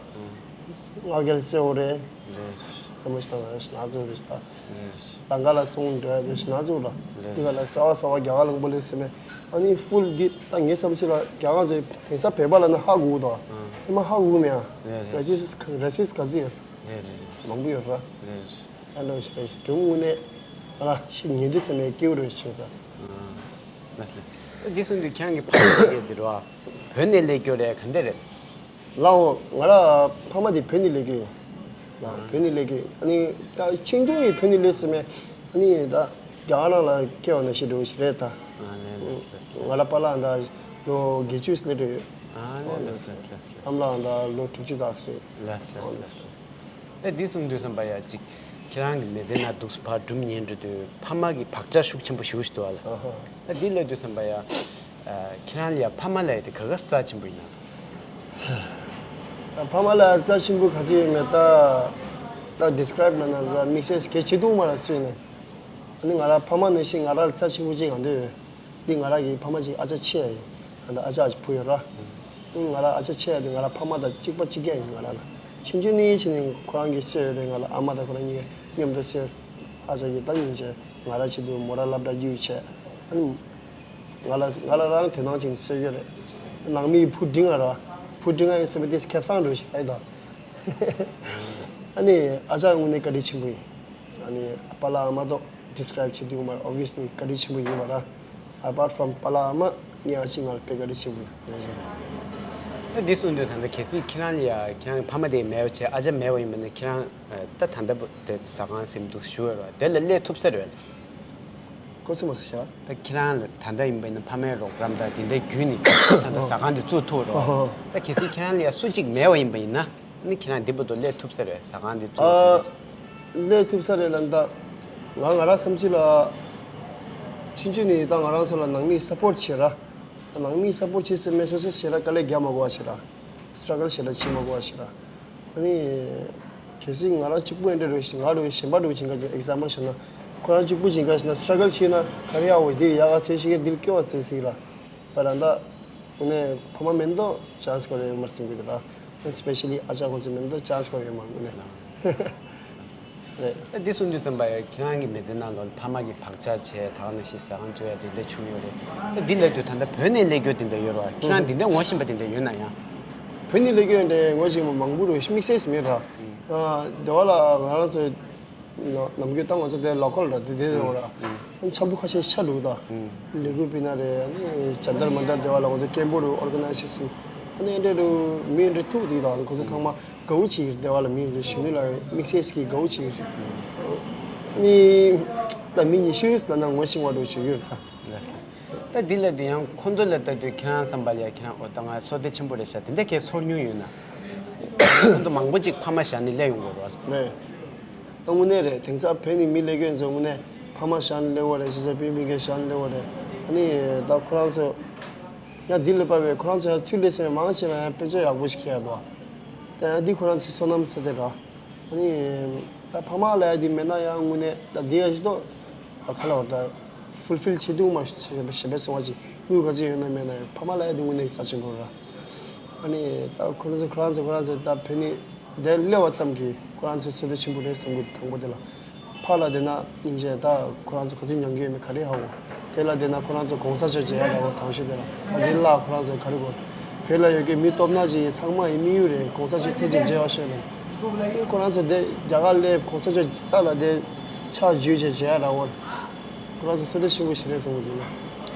ལྔ་གལ་སེ་འོ་རེད། རེད། ས་མ་ཤི་ཏང་ལ་ཤི་ན་ཚོ་རེད་ད། རེད། ལང་ཀ་ལ་བཙོང་འགྲོ་ཡ་དེ་ཤི་ན་ཚོ་ར། རེད། དེ་ག་ལ་གསར་བ་གསར་བ་རྒྱ་གར་ལུང་པ་ལས་ཟེར་མེད། ཨ་ནི་ཕུལ་འདི་ད་ངའི་བསམ་ཚུལ་ལ་རྒྱ་གར་ཚོས་དེང་སང་བོད་པ་ལ་ན་ཧ་གོ་གི་འདུག་ཨ་ཨེ་མ་ཧ་གོ་གི་མེད་ཨ། རེད་རེད། རེ་སི་སི་རེ་སི་སི་ག་ཚོད་ཡོད། རེད་རེད། མང་པོ་ཡོད་ར། རེད་རེད། ཨ་ལོ་ཞེས་སྒྲུང་དངོས་གནས་ཨ་ལ་ཞིག་ཉན་དུས་ཙམ་ནས་སྐྱིད་པོ་རེ་བྱུང་ས། ལགས་སོ། འདི་སོང་དུས་ཁྱེད་རང་གི་ཕ་མ་དེ་འདི་རེད་བ། བོད་ནས་སླེབས་རྒྱུ་རེད་ག་འདྲ་རེད། ལའོ། ང་ར་ཕ་མ་དེ་བོད་ནས་སླེབས་རྒྱུ་ཡིན། ལའོ་བོད་ནས་སླེབས་རྒྱུ་ཡིན། ཨ་ནི་ད་ཆུང་དུས་ཡིན་བོད་ནས་སླེབས་ཟིན་མེད། ཨ་ནི་ད་རྒྱ་གར་ནང་ལ་སྐྱེ་བ་ན་ཤི་འགྲོ་ཞིག་རེད་ད། ང་ར་པཱ་ལགས་ད་ལོ་བརྒྱད་ཅུ་སླེབས་འགྲོ་ཡོད། ཨ་ནི་ལགས་སོ་ལགས་སོ། ཨ་མ་ལགས་ད་ལོ་དྲུག་ཅུ་ཙམ་རེད། ལགས་སོ་ལགས་སོ། ཨ་འདི་གསུང་དུས་ཙམ་པ་ཡ་གཅིག་ཁྱེད་རང་གི་མི་ཚེ་ན་འདུག་ཕར་སྒྲུང་ཉན་འགྲོ་དུས་ཕ་མ་གི་བག་ཆགས་ཤུགས་ཆེན་པོ་ཞེ་པོ་ཞིག་འདུག་ཨ་ལ། ཨ་འདི་ལབ་དུས་ཙམ་པ་ཡ། ཁྱེད་རང་ལ་ཡ་ཕ་མ་ལབ་ཡ་དེ་ག་ག་རྩ་ཆེན་པོ་ཡིན་ན། ཕ་མ་ལ་རྩ་ཆེན་པོ་ག་ཚོད་ཡོད་མེད་ད། ད་ཌི་སི་ཀ་རའིབ་ལབ་ན་ད་དམིགས་བསལ་གལ་ཆེ་འདུག་མ་ར་སུ་ཡིན་ན། ཨ་ནི་ང་ར་ཕ་མ་ནང་བཞིན་ང་ར་ལ་རྩ་ཆེན་པོ་གཅིག་ང་འདོད་ཡོད། འདི་ང་ར་གི་ཕ་མ་གཅིག་ཨ་ཅག་ཆེ་ཡ་ཡིན། ང་ད་ཨ་ཅག་གཅིག་བུ་ཡོད་ར། ང་ར་ཨ་ཅག་ཆེ་ཡ་དེ་ང་ར་ཕ་མ་དང་གཅིག་པ་གཅིག་རྐྱང་ཡིན་ང་ར་ལ། ཆུང་ཆུང་ནས་བྱས་ནས་ཁོ་རང་གི་སྲོལ་ཡོད་རེད་ང་ལ་ཨ་མ་དང་ཁོ་རང་གཉིས་ཀ་མཉམ་དུ་སྲོལ། ཨ་ཅག་གིས་ད་ཉིན་བྱས་ང་ར་ཆེད་དུ་མོ་ར་སློབ་གྲྭ་བརྒྱུད་བྱས། ཨ་ནི། ང་ལ་ང་ལ་རང་དོ་སྣང་ཅིག་སྲོལ་ཡོད་རེད། ནང་མིའི་བུ་འབྲིང་བ་ར། བུ་འབྲིང་བ་ཡིན་ཟེར་བ་དེ་ཁེ་བཟང་འགྲོ་ཞིག་ཨེ་དང་། ཨ་ནི་ཨ་ཅག་དངོས་གནས་བཀའ་དྲིན་ཆེན་པོ་ཡིན། ཨ་ནི་པཱ་ལགས་ཨ་མ་ཐོག་ཌི་སི་ཀ་རའིབ་བྱེད་དུས་མར་ཨོབ་བི་ཡ་སི་ལི་བཀའ་དྲིན་ཆེན་པོ་ཡིན་པ་ར། Apart from པཱ་ལགས་ཨ་མ་ངའི་ཨ་ཅེ་ང་ལ་དཔེ་བཀའ་དྲིན་ཆེན་པོ་ཡིན། ཨ་འདི་གསུང་དུས་ད་ལྟ་གལ་སྲིད་ཁྱེད་རང་ལ་ཡ་ཁྱེད་རང་གི་ཕ་མ་དེ་མེད་པ་བྱས་ཨ་ཅག་མེད་པ་ཡིན་པ་ན་ཁྱེད་རང་ད་ད་ལྟ་བུ་དེ་ཟ་ཁང་ཟིན་འདུག་ཞུ་འོས་ར་དེ་ལ་སླེབས་ཐུབ་ས་རེད། ཁོ་ཚོ་མ་སུ་ཤ། ད་ཁྱེད་རང་ལ་ད་ལྟ་ཡིན་པ་ཡིན་ན་ཕ་མའི་རོགས་རམ་དང་དེ་འདྲའི་བརྒྱུད་ནས་ད་ལྟ་ཟ་ཁང་འདི་བཙུགས་ཐུབ་རོགས། ད་གལ་སྲིད་ཁྱེད་རང་ལ་ཡ་སུ་གཅིག་མེད་པ་ཡིན་པ་ཡིན་ན་ནི་ཁྱེད་རང་འདི་བར་དུ་སླེབས་ཐུབ་ས་རེད་ཟ་ཁང་འདི་བཙུགས་ཨ། ཐུབ་རེད། སླེབས་ཐུབ་ས་རེད་ལ་ད། ང་ང་རང་བསམ་ཚུལ་ལ། ཆུང་ཆུང་ནས་ད་ང་རང་ཚོ་ལ་ནང་མིས་སཔོར་ཊི་བྱེད་ར། ནང་མིས་སཔོར་ཊི་བྱེད་ཟེར་མེད་སོ་སོས་ཞེ་དྲག་དཀའ་ལས་རྒྱག་མ་དགོས་པ་བྱེད་ར། སི་ཊྲག་གལ་ཞེ་དྲག་བྱེད་མ་དགོས་པ་བྱེད་ར། ཨ་ནི། གལ་སྲིད་ང་རང་གཅིག་པུ་ཡིན་འདྲ་རེད་ཞིག་ང་རེད་གཞན་པ་འདྲ་བྱེད་མཁན་གྱི་ཨེག་ཛམ་པལ་བྱས་ན། ཁོ་རང་གཅིག་པུ་བྱེད་མཁན་ཞིག་ན་སི་ཊྲག་གལ་བྱས་ན་ག་རེ་ཡག་པོ་འདིར་ཡག་ག་ཚད་ཤེས་ཀྱི་འདིར་སྐྱོ་བ་ཚད་སྲིད་ལ། བ་རང་ད། དངོས་གནས་ཕ་མ་མེད་མདོག་ཅན་སི་ཁོ་རེ་ཡོད་མ་རེད་བསམ་གྱི་འདུག་ར། སི་པེ་ཤ་ལི་ཨ་ཅག་ཁོང་ཚོ་མེད་མདོག་ཅན་སི་ཁོ་རེ་ཡོད་མ་རེད་དངོས་གནས། རེད། ཨ་འདི་གསུང་དུས་ཙམ་པ་ཡ་ཁྱེད་རང་གི་མི་ཚེ་ནང་ལོགས་ཕ་མ་གིས་བག་ཆགས་བྱས་ད་ག་ནང་བཞིན་ཟ་ཁང་བཙུགས་ཡ་དེ་འདྲ་བྱུང་ཡོད་རེད། ད་འདི་ལབ་དུས་ད་ལྟ་བོད་ནས་སླེབས་རྒྱུ་དེ་འདྲ་ཡོད་རེད་བ་ཁྱེད་རང་འདི་འདྲ་ངོ་ཤེས་པ་དེ་འདྲ་ཡོད་ན་ཡང་། བོད་ནས་སླེབས་རྒྱུ་འདྲ་ངོ་ཤེས་པ་མང་པོ་རེད་དམིགས་བསལ་མེད་ར། སྡེ་བ་ལ་ང་རང་ཚོའི་ནམ་རྒྱུན་ད་ང་ཚོ་དེ་ལོ་ཀལ་ར་དེ་དེ་རེད་ར། འཆམ་པོ་ཁ་ཤས་ཆ་འདུག་ད། ལས་འགུལ་སྤེལ་ན་རེད་ཨ་ནི་ཇན་ཏར་མན་ཏར་སྡེ་བ་ལ་ང་ཚོ་སྐད་འབོད་རུ་ཨོར་ག་ནའི་ཛེ་ཤན་ཨ་ནི་འདྲ་རུ་མི་འདྲ་ཐུག་དེ་དང་ཁོ་ཚོ་ཚང་མ། དགའ་བོ་བྱེད་ཀྱི་སྡེ་བ་ལ་མི་ཡོད་ཚོད་གཞོན་ནུ་ལ་དམིགས་བསལ་གྱི་དགའ་བོ་བྱེད་ཀྱི་རེད། ནི་ད་མི་ཉི་ཤུ་ཙམ་ན་ངོ་ཤེས་པ་འདྲ་བྱེད་ཀྱི་ཡོད་ད། ད་འདི་ལ་དུ་ཡང་ཁོང་ཚོ་ལ་ལྟ་དུས་ཁྱེད་རང་བསམ་པ་ལ་ཡ་ཁྱེད་རང་ཨོ་ད་ང་བསོད་བདེ་ཆེན་པོ་རེད་ཤག་དེ་འདྲ་གས་ཚོར་མྱོང་ཡོད་ན། ཁོང་ཚོ་མང་པོ་ཅིག་ཕ་མ་བཞག་ནས་སླེབས་ཡོང་གི་རེད། རེད། ད་དངོས་གནས་རེད་དེང་སང་བོད་ནས་མི་སླེབས་མཁན་ཚོ་དངོས་གནས་ཕ་མ་བཞག་ནས་སླེབས་པ་རེད་སོ་སོའི་སྤུན་མི་སྒེར་བཞག་ནས་སླེབས་པ་རེད། ཨ་ནི་ད་ཁོ་རང་ཚོ། ཡང་འདི་ལ་དཔག་པའི་ཁོ་རང་ཚོ་ཡང་ཚུར་སླེབས་ཟིན་མང་ཆེ་བ་ཡང་དཔེ་ཆ་ཡག་པོ་ཞིག་ཁྱེར་ཡ་འདུག་ད་ཡང་འདི་ཁོ་རང་ཚོའི་བསོད་ནམས་ཟེར་དེ་ར། ཨ་ནི། ད་ཕ་མ་ལ་ཡ་འདི་མེད་ན་ཡང་དངོས་གནས་ད་འདི་ཡ་ཞིག་ཏོ། ཁ་ལ་བ་ད། ཕུལ་ཕིལ་བྱེད་ཐུབ་མ་ཞེས་པའི་སེམས་པ་ཅིག་དངུལ་ག་ཚོད་ཡོད་ན་མེད་ན་ཡང་ཕ་མ་ལ་ཡ་འདི་དངོས་གནས་རྩ་ཆེན་པོ་ར། ཨ་ནི། ད་ཁོ་རང་ཚོ་ཁོ་རང་ཚོ་ཁོ་རང་ཚོ་ད་བོད་ནས་འདིར་སླེབས་པ་ཙམ་གྱིས་ཁོ་རང་ཚོའི་ཚོད་ལྟ་ཆེན་པོ་རེད་བསམ་གི་འདུག་དང་པོ་དེ་ལ། ཕར་ལ་བསྡད་ན་སྙིང་རྗེ་ད་ཁོ་རང་ཚོ་ག་ཚོད་མྱང་གི་ཡོད་མེད་ག་རེ་ཧ་གོ། དེ་ལ་བསྡད་ན་ཁོ་རང་ཚོ་གོང་ས་མཆོག་མཇལ་ཡ་ར་བ་དང་ཤོས་དེ་ལ་ད་དེ་ལ་ཁོ་རང་ཚོ་ག་རེ་གོ། བོད་ལ་ཡོད་མཁན་མི་སྟོབས་ན་ཅིག་ཚང་མ་ཡི་དམིགས་ཡུལ་རེད་གོང་ས་མཆོག་ཐེངས་གཅིག་མཇལ་བ་ཤོད་ལ། ཁོ་རང་ཚོ་དེ་རྒྱ་གར་སླེབས་གོང་ས་མཆོག་རྩ་ལ་དེ་ཕྱག་འཇུས་བྱས་མཇལ་ཡ་ར་བ། ཁོ་རང་ཚོ་ཚོད་ལྟ་ཆེན་པོ་ཞིག་རེད་བསམ་གི་འདུག་ན།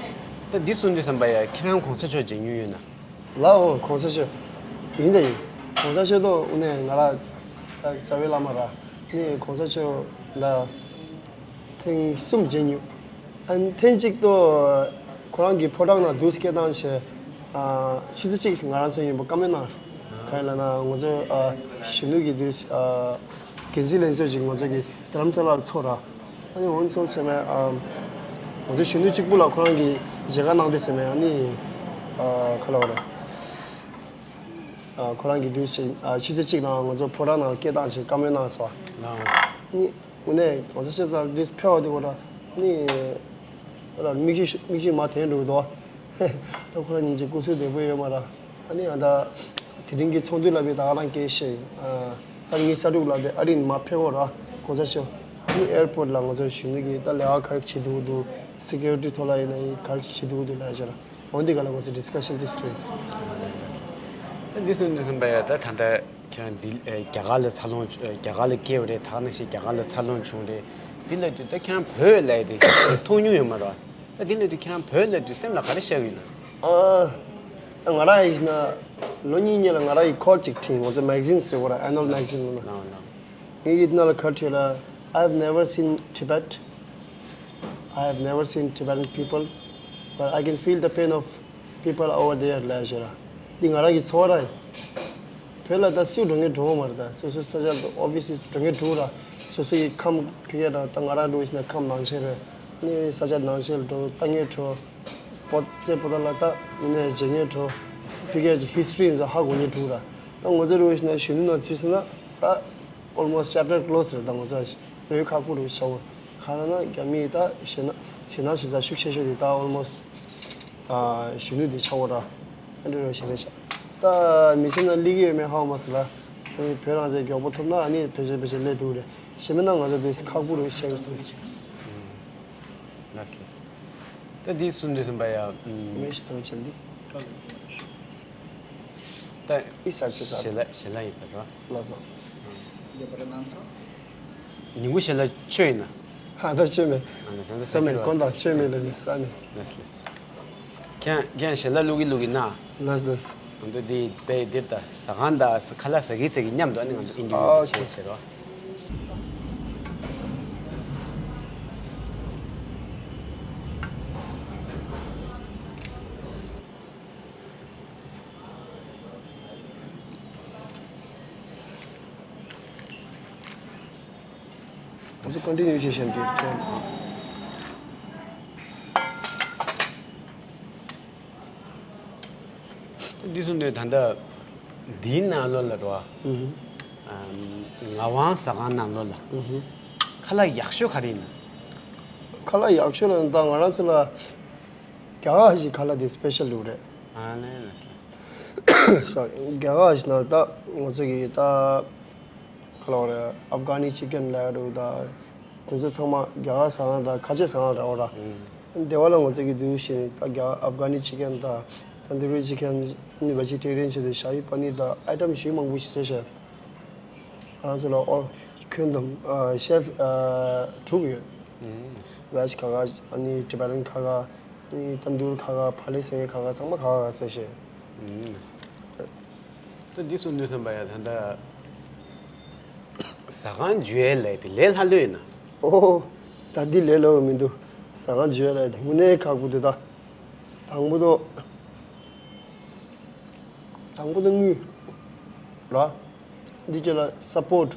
ད་འདི་གསུང་དུས་ཙམ་པ་ཡ་ཁྱེད་རང་གོང་ས་མཆོག་མཇལ་མྱོང་ཡོད་ན། ལའོ་གོང་ས་མཆོག་ཡིན་ད་ཡིན། གོང་ས་མཆོག་ཏོ་དངོས་གནས་ང་ར་རྩ་བའི་བླ་མ་ར་ནི་གོང་ས་མཆོག་ད་ཐེངས་གསུམ་མཇལ་མྱོང་། ཨ་ནི་ཐེངས་གཅིག་ཏོ་ཁོ་རང་གི་ཕོ་བྲང་ནང་དུས་སྐད་བཏང་བྱས་ཆུ་ཚོད་གཅིག་ང་རང་ཚོ་ཡིན་པ་བཀའ་མོལ་གནང་། གང་ཡིན་ལབ་ན་ང་ཚོ་གཞོན་ནུ་གི་དུས་འགན་འཛིན་ལྷན་ཚོགས་ཅིག་ང་ཚོ་གི་རྡ་རམ་ས་ལར་ཚོགས་ར། ཨ་ནི་འོན་སོང་ཟེར་མས། ང་ཚོ་གཞོན་ནུ་གཅིག་པུ་ལ་ཁོ་རང་གིས་མཇལ་ཁ་གནང་དུས་ཟེར་མས། ཨ་ནི་ག་ལ་བ་རེད། ཨ། ཁོ་རང་གིས་དུས་ཆེ་ཨ། ཆུ་ཚོད་གཅིག་ནང་ང་ཚོ་ཕོ་བྲང་ནང་སྐད་བཏང་བྱས་བཀའ་མོལ་གནང་སོང་། ཨ། ནི་དངོས་གནས་ང་ཚོ་ཤེས་ཚར་དུས་ཕེབས་པ་དེ་ཁོ་རང་ནི་ཁོ་རང་མིག་ཆུ་མིག་ཆུ་མར་ཐོན་འགྲོ་གི་འདུག་ད་ཁོ་རང་ཉིད་ཀྱི་སྐུ་གཟུགས་བདེ་པོ་ཡོད་མ་རེད། ཨ་ནི་ཨ་ད་དེ་རིང་གི་ཚོགས་འདུ་ལ་བའི་ད་ག་རང་སྐད་བཤད་ཡིན། ཨ། ད་ཉིན་ས་དྲུག་ལ་བའི་ཨ་རི་ནས་མར་ཕེབས་འོ་ར། གོང་ས་མཆོག་ཨ་ནི་ཨེར་པོར་ལ་ང་ཚོ་གཞོན་ནུ་གི་ད་ལས་ཀ་ག་རེ་བྱེད་འདུག་འདུག་སི་ཀུ་རི་ཊི་ཐོག་ལ་ཡིན་ན་ཡིན་ག་རེ་བྱེད་འདུག་འདུག་ལབ་བྱས་ར། འོ་འདི་ག་ལ་ང་ཚོ་ཌི་སི་ཀ་ཤན་ཏིས་སྤྲོད། ད་འདི་སུ་འདི་སུ་བ་ཡ་ད་ད་ལྟ་ཁྱེད་རང་འདི་ཨེ་རྒྱ་གར་ལ་འཚར་ལོངས་ཨེ་རྒྱ་གར་ལ་སྐྱེས་པ་རེད། ད་ག་ནང་བཞིན་རྒྱ་གར་ལ་འཚར་ལོངས་བྱུང་རེད། འདི་ལ་དུས་ད་ཁྱེད་རང་བོད་ལ་ཡ་དེ་མཐོང་མྱོང་ཡོད་མ་རེད། ད་འདི་ལ་དུས་ཁྱེད་རང་བོད་ལ་དུས་སེམས་ལ་ག་རེ་ཤར་ཡོད་ན། ཨ། ང་རང་ཡིན་ན་ལོ་གཉིས་སྔོན་ལ་ང་རང་ཡི་ཁོར་གཅིག་བྲིས། ང་ཚོ་མེག་ཛིན་ཟེར་བ་ར། ཨེ་ནུ་ཨལ་མེག་ཛིན་ལ་ན། ལའོ་ལའོ། ངས་ཡིད་ན་ལ་ཁ་བྲིས་ལ། I have never seen Tibet. I have never seen Tibetan people, but I can feel the pain of people over there ལབ་ཞེས་ར། འདི་ང་རང་གི་ཚོར་བ་ར་ཡིན། བོད་ལ་ད་སུ་འགྲོ་ངེས་འགྲོ་བ་མ་རེད། ད་སོ་སོའི་ས་ཆ་ཨོ་བི་སི་འགྲོ་ངེས་འགྲོ་ར། སོ་སོ་ཡི་ཁམས་ཕ་གི་ར་ད་ང་རང་འགྲོ་བཞིན་ན་ཁམས་ནང་ཆེན་རེད། ནི་ས་ཆ་ནང་ཆེན་ལ་འགྲོ་ལྟ་ངེས་འགྲོ། པོ་ཙེ་པོ་ཏ་ལ་ད་ནས་བྱེད་ངེས་འགྲོ། ཕ་གི་ཧི་སི་ཊོ་རི་ཡིན་ཙང་ཧ་གོ་ངེས་འགྲོ་ར། ད་ང་ཚོ་འགྲོ་བཞིན་ན་གཞོན་ནུ་ནང་ཚུད་སོང་ན་ད། Almost chapter close རེད། ད་ང་ཚོ་བོད་ཁག་པོ་རུ་ཆགས་འོ། ག་རེ་ན་རྒྱ་མིའི་ད་ཞེད་སྣང་ཞེད་སྣང་ཞེ་ས་ཤུགས་ཆེ་ཤོས་དེ་ད་almost ད་གཞོན་ནུ་དེ་ཆགས་འོ་ར། ཨ་འདྲ་ར་ཞེ་རེ་ཆགས། ད་མི་ཚེ་ན་ལི་གི་ཡོད་མེད་ཧ་གོ་མ་སོང་ལ། ཨ་ནི་བོད་རང་བཙན་མགྱོགས་པོ་ཐོབ་ན་ཨ་ནི་ཕལ་ཆེར་ཕལ་ཆེར་སླེབས་ཐུབ་རེད། ཞེ་མེད་ན་ང་ཚོ་དེ་ཁག་པོ་རུ་ཆགས་ཀྱི་སོང་། ལགས་ལགས། ད་འདི་གསུམ་དུས་གསུམ་པ་ཡ། མེ་ཤི་ཐང་ཆེན་འདི། ད་ཨི་ས་ཆི་ས། ཞལ་ལག་ཞལ་ལག་ཡིན་པ་རོ། ལགས་སོ། ཉིན་གུང་ཞལ་ལག་མཆོད་ཡིན་ན། ཧ་ད་མཆོད་མེད། ཨ་ན་ད་ད་ས་མེད་ས་གོན་དང་མཆོད་མེད་ལ་ཡིན་ས་ནི། ལགས་ལགས། ཁྱེད་ཁྱེད་ཞལ་ལག་བླུག་གི་བླུག་གི་ན། ལགས་ལགས། ང་ཚོ་འདི་དཔེ་འདིར་ད་ཟ་ཁང་དང་ཁ་ལག་ཟ་གི་ཟ་གི་མཉམ་དུ་ཨ་ནི་ང་ཚོ་ཨིན་ཌི་ཝི་ཇུ་ཨལ་བྱས་བྱས་རོ། ང་ཚོ་ཀོན་ཊི་ནིའུ་བྱེད་བཞིན་གྱི་ཁྱོད། འདི་ཚོ་ནས་ད་ལྟ་འདིའི་ནང་ལོགས་ལ་འགྲོ་བ། ཨུ་ཧུ། ཨམ། ངག་དབང་ཟ་ཁང་ནང་ལོགས་ལ། ཨུ་ཧུ། ཁ་ལག་ཡག་ཤོས་ག་རེ་ཡིན་ན། ཁ་ལག་ཡག་ཤོས་ལ་ད་ང་རང་ཚོ་ལ་རྒྱ་གར་ཞིག་ཁ་ལག་དེ་སི་པེ་ཤལ་འདུག་རེད། ཨ་ལེ་ལེ་ལེ། སོ་རི། རྒྱ་གར་ཞིག་ན་ད་ང་ཚོ་གི་ད་ཁ་ལག་རེད། ཨབ་གྷ་ནི་ཅི་ཀན་ལབ་འདུག་ད། དེ་ཚོ་ཚང་མ་རྒྱ་གར་ཟ་ཁང་དང་ཁ་ཆེ་ཟ་ཁང་རེད་བ་ར། ཨུམ། སྡེ་བ་ལ་ང་ཚོ་གི་དུས་བཞིན་ད་རྒྱ་ཨབ་གྷ་ནི་ཅི་ཀན་དང་ཏན་དུ་རི་ཅི་ཀན། ནི་བེ་ཇི་ཊེ་རི་ཡན་བྱས་ཏེ་ཤ་ཧི་པ་ནིར་དང་ཨའི་ཊམ་ཞེ་མང་པོ་ཞིག་བཟོས་ཤག་ང་ཚོ་ལ་ཨོ་ཁྱོན་བསྡོམས་ཨ་ཤེ་ཕི་ཨ་དྲུག་ཡོད། ཨུམ། བེ་ཇི་ཁ་ཁ། ཨ་ནི་ཊི་བེ་ཊན་ཁ་ཁ། ཨ་ནི་ཏན་དུར་ཁ་ཁ། ཕ་ལེ་སེ་ཁ་ཁ། ཚང་མ་ཁ་ཁ་བཟོས་ཤག་ཨུམ། ད་འདི་གསུམ་འདི་གསུམ་པ་ཡ་ད་ལྟ་ཟ་ཁང་བརྗོད་ཡས་ལས་དེ་ལས་སླ་ལོས་ཡིན་ན། ཨོ། ད་འདི་ལས་སླ་བོ་མི་འདུག་ཟ་ཁང་བརྗོད་ཡས་ལས་དེ་དངོས་གནས་ཁག་པོ་འདུག་ད། དང་པོ་དང་། དང་པོ་དང་དངུལ། ར། འདི་གཅིག་ལ་སབ་པོར་ཊི།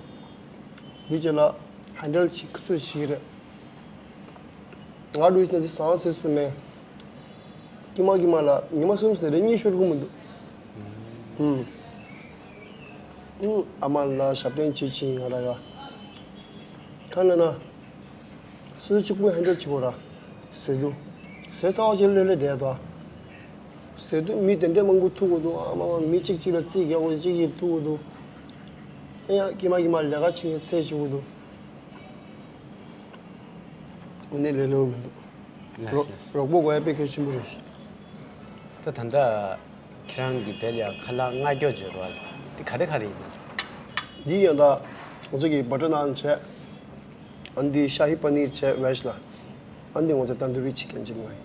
འདི་གཅིག་ལ་ཧན་ཌལ་བྱེད་ཁུ་ཚུར་བྱེད་ཀྱི་རེད། ང་འགྲོ་ཡིན་ན་འདི་ཟ་ཁང་ཟེར་སྲིད་མེད། ཀྱི་མ་ཀྱི་མ་ལ་ཉི་མ་གསུམ་ཟེར་རེ་གཉིས་ཤོར་གི་མི་འདུག་ཧུམ། ཨུ། ཨ་མ་ལ་ཞབས་བརྟན་བྱེད་ཅིང་ང་ར་ཡ། ཁ་ན་ན། སུ་གཅིག་པུ་ཧན་ཌལ་བྱེད་དགོས་ར། ཟས་དུ། ཟས་ཚ་བ་ཅན་ལོས་ལོས་བསྡད་དོ། ཟས་དུ་མི་དེ་འདྲས་མང་པོ་ཐུག་དགོས་འདུག་ཨ་མ་མ་མི་གཅིག་གཅིག་ལ་རྩིས་རྒྱག་དགོས་གཅིག་གཅིག་ཐུག་དགོས་འདུག་ཨེ་ཡ་ཀྱི་མ་ཀྱི་མ་ལས་ཀ་བྱེད་མཁན་ཚད་བྱེད་དགོས་འདུག་དངོས་གནས་ལས་སླ་བོ་མི་འདུག་ལགས་རོགས་ལགས། རོགས་པ་དགོས་ཡ་དཔེ་གལ་ཆེན་པོ་རེད། ད་ད་ལྟ་ཁྱེད་རང་གི་དེ་ལ་ཡང་ཁ་ལག་མངགས་སྐྱོར་བྱེད་རོགས་ལ་དེ་ག་རེ་ག་རེ་ཡིན་ན། འདི་ཡང་ད་ང་ཚོ་གི་བྷ་ཊར་ནཱན་བྱས། ཨ་འདི་ཤ་ཧི་པ་ནིར་བྱས་བེ་ཇི་ལ། ཨ་འདི་ང་ཚོ་ཏན་དུ་རི་ཅི་ཀན་ཅིག་མ་ཡིན།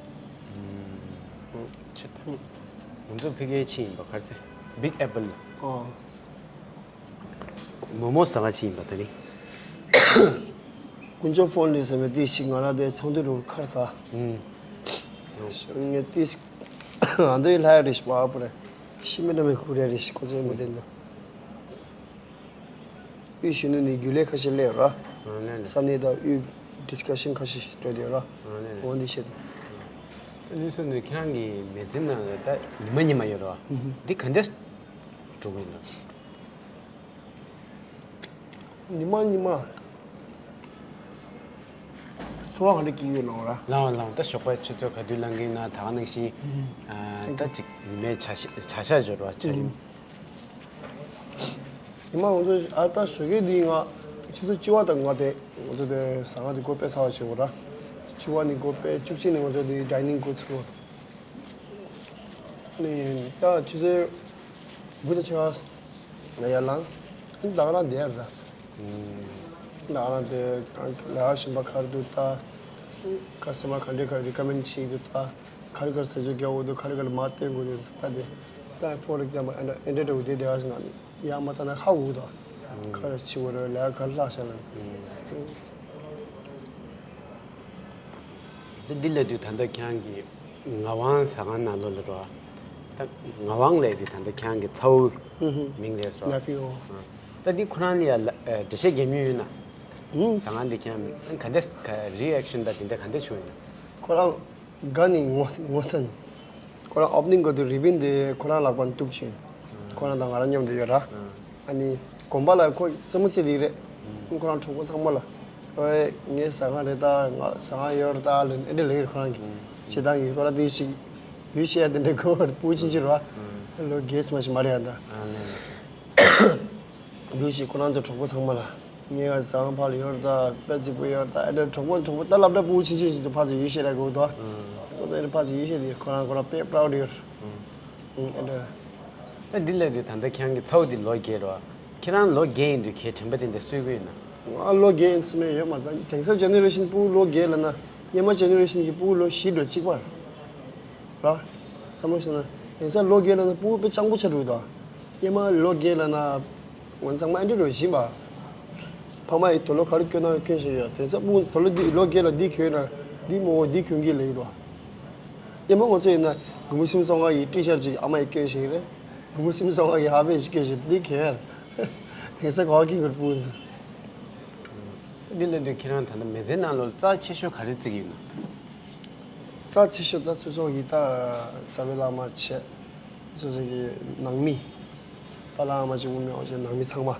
ཆེ་ད། ང་ཚོ་ཕ་གིའི་ཆི་ཡིན་པ་ག་རེ་ཟེར། བིག་ཨེ་པལ་ལ། ཨོ། མོ་མོ་ཟ་ག་ཅི་ཡིན་པ་ད་ནི། དཀོན་མཆོག་ཕོན་ལི་ཟེར་བའི་དེ་ཞིག་ང་རང་དེ་ཚོང་དུས་རུ་ཁར་ཟ། ཨུམ། ངས་དེ་ཞིག་ང་འདོད་ལྷ་ཡ་རེ་ཞིག་བ་པོ་རེ། ཤི་མི་འདྲ་མི་ཁུ་རེ་རེ་ཞིག་ཁོ་ཚོའི་མི་བདེན་དོ། དབུས་གཞོན་ནུ་ནི་རྒྱུན་ལས་ཁ་ཤས་སླེབས་ར། ཨ་ལེ་ལེ། ས་གནས་དང་དབུས་ཌི་སི་ཀ་ཤན་ཁ་ཤས་ཤིག་སྤྲོད་དེ་ར། ཨ་ལེ་ལེ། འོ་འདི་བཤད་དོ། ད་འདི་སོ་ནི་ཁྱེད་རང་གི་མི་ཚེ་ནང་ལ་ད་ཉི་མ་ཉི་མ་ཡོད་ར། ཨུ་ཧུ། འདི་ག་འདྲས། འགྲོ་གི་ཡིན་ལ། ཉི་མ་ཉི་མ། ཚོར་བ་ག་འདྲ་སྐྱེ་ཡོད་ལོང་ར། ལང་ལང་ད་ཞོགས་པའི་ཆུ་ཚོད་ག་དུས་ལང་གི་ན་ད་ག་ནང་བཞིན། ཨ། ད་ཅིག་ཉི་མའི་བྱ་ཤ་བྱ་ཤ་འབྱོར་བ་ཅིག་ཡིན། ཉི་མ་ང་ཚོ་ཨ་ད་ཞོགས་ཀས་འདི་ང་ཆུ་ཚོད་བཅུ་པ་དང་ང་དེ་ང་ཚོ་དེ་ཟ་ཁང་དེ་སྒོ་ཕྱེ་ཚར་བ་བྱེད་དགོས་ར། བཅུ་པ་ནས་སྒོ་ཕྱེ། བཅུ་གཅིག་ནས་ང་ཚོ་དེ་ཌའི་ནིང་སྒོ་ཚུགས། ནས་ད་ཆུ་ཚོད་དགུ་དང་ཕྱེད་ཀ་ལ་ཡར་ལངས། ད་ག་རང་བསྡད་ཡར་ད། ད་ག་རང་བསྡད། ལས་ཀ་གཞན་པ་ག་རེ་འདུག་ལྟ། ཁ་སི་ཊ་མར་ག་འདྲས་ག་རེ་རི་ཀོ་མེན་ཌི་བྱེད་ཀྱི་འདུག་ལྟ། ག་རེ་ག་རེ་ཟས་བཅད་རྒྱག་དགོས་འདུག་ག་རེ་ག་རེ་མར་བཏོན་དགོས་འདུག་ལྟ། དེ་ད་ཕོར་ཨེག་ཛམ་པལ་ཨེ་འདྲ་ཨེ་འདྲ་འདྲ་བོ་དེ་དེ་ག་ཞིག་ན་ཡར་མར་ལྟ་ན་ཧ་གོ་གི་འདུག་ག་རེ་བྱེད་དགོས་རེད། ལས་ཀ་ག་རེ་ལྷག་བཞག་ན། དེ་འདི་ལབ་དུས་ད་ལྟ་ཁྱེད་རང་གི་ངག་དབང་ཟ་ཁང་ནང་ལོགས་ལ་འགྲོ། ད་ངག་དབང་ལབ་དུས་ད་ལྟ་ཁྱེད་རང་གི་ཚ་བོ་མིང་རེད་ཟེར་བ། ནེ་ཕིའུ། ད་འདི་ཁོ་རང་ལ་ཡ་ལ་ཨ་འགྲེལ་བཤད་རྒྱག་མྱོང་ཡོད་ན། ཟ་ཁང་འདི་ཁྱེད་རང་ག་འདྲ་ག་རི་ཨེག་ཤན་དང་དེ་འདྲ་ག་འདྲ་བྱུང་ཡོད་ན། ཁོ་རང་དགའ་ནི་ངོ་ངོ་ཚ་ནི། ཁོ་རང་ཨོ་པ་ནིང་གི་དུས་རི་བིན་དེ་ཁོ་རང་ལག་པ་ནས་གཏུབས་བྱུང་། ཁོ་རང་དང་ང་རང་མཉམ་དུ་ཡོད་ར། ཨ་ནི་དགོན་པ་ལ་ཁོ་རྩེད་མོ་རྩེ་བསྡད་ཀྱི་རེད། ཁོ་རང་གྲོགས་པོ་ཚང་མ་ལ། ཨོའི་ངའི་ཟ་ཁང་རེད་ད། ང་ཟ་ཁང་ཡོད་རེད་ད་ལབ་ཨེ་འདྲ་ལབ་ཀྱི་རེད། ཁོ་རང་གིས་བྱེད་སྟངས་ཀྱིས། ཁོ་རང་དེ་ཞིག་ཡུལ་ཤེས་ཡ་དེ་འདྲ་གོ་བར་སྤུ་གུ་ཆུང་ཆུང་རེད་བ། ལོ་རྒས་མ་ཞིག་མ་རེད་ཡ་ད། ཨ་ནི། འདུག་ཞིག་ཁོ་རང་ཚོ་གྲོགས་པོ་ཚང་མ་ལ། ངའི་ཟ་ཁང་ཕར་ལ་ཡོད་རེད་ད། དཔེ་རྫིག་པོ་ཡོད་རེད་ད། ཨེ་འདྲ་གྲོགས་པོ་གྲོགས་པོ་ད་སློབ་གྲྭ་སྤུ་གུ་ཆུང་ཆུང་ཞིག་ཚོ་ཕར་ཚུར་ཡུལ་ཤེས་ར་གོ་ད། ཁོ་ཚོ་ཨེ་འདྲ་ཕར་ཚུར་ཡུལ་ཤེས་དེ་ཁོ་རང་ཁོ་རང་དཔེ་པ་རའུ་ཌི་ཡོད་རེད། ཨེ་འདྲ། ད་འདི་ལབ་དུས་ད་ལྟ་ཁྱེད་རང་གི་ཚ་བོ་འདི་ལོ་བརྒྱད་རེད་བ། ཁྱེད་རང་ལོ་བརྒྱད་ཡིན་དུས་ཁྱེད་དྲན་པ་དེ་འདྲ་གསོས་ཀྱི་ཡོད་ན། ང་ལོ་བརྒྱད་ཡིན་ཚོད་མེད་ཡོད་མ་རེད། དེང་སང་ཇེ་ནེ་རེ་ཤན་སྤུ་གུ་ལོ་བརྒྱད་ལབ་ན་སྔོན་མ་ཇེ་ནེ་རེ་ཤན་གྱི་སྤུ་གུ་ལོ་བཞི་འགྲོ་གཅིག་པ་རེད། ར། བསམ་བློ་ཞིག་ན་དེང་སང་ལོ་བརྒྱད་ལབ་ན་སྤུ་གུ་དཔེ་སྤྱང་པོ་ཆགས་འགྲོ་གི་འདུག་སྔོན་མ་ལོ་བརྒྱད་ལབ་ན་ང་ཚང་མ་ཨེ་འདྲ་རེད་བཞིན་པ། ཕ་མ་ཡིས་དུག་ལོག་ག་རེ་གྱོན་ན་གྱོན་བཞིན་ཡོད། དེང་སང་སྤུ་གུ་དུག་ལོག་འདི་ལོ་བརྒྱད་ལ་འདི་གྱོན་ན་འདི་མོ་འདི་གྱོན་གྱི་ལབ་ཀྱི་འདུག་སྔོན་མ་ང་ཚོ་ཡིན་ན་དགུང་སེམས་སོང་ང་གི་ཊི་ཤར་ཊི་ཅིག་ཨ་མ་ཡིས་གྱོན་བཞིན་རེད། དགུང་སེམས་སོང་ང་གི་ཧ་པེ་ཅིག་གྱོན་བཞིན་འདི་གྱོན་ཡ། དེང་སང་ག་པར་གྱོན་གྱི་རེད་སྤུ་གུ་ཚོས། འདི་ལབ་དུས་ཁྱེད་རང་ད་ལྟ་མི་ཚེའི་ནང་ལོགས་རྩ་ཆེ་ཤོས་ག་རེ་བརྩི་གི་ཡོད་ན། རྩ་ཆེ་ཤོས་ད་སོ་སོ་གི་ད་རྩ་བའི་བླ་མ་བྱས། སོ་སོ་གི་ནང་མི། པཱ་ལགས་ཨ་མ་གཅིག་པུ་མེད་པ་བྱས་ནང་མི་ཚང་མ།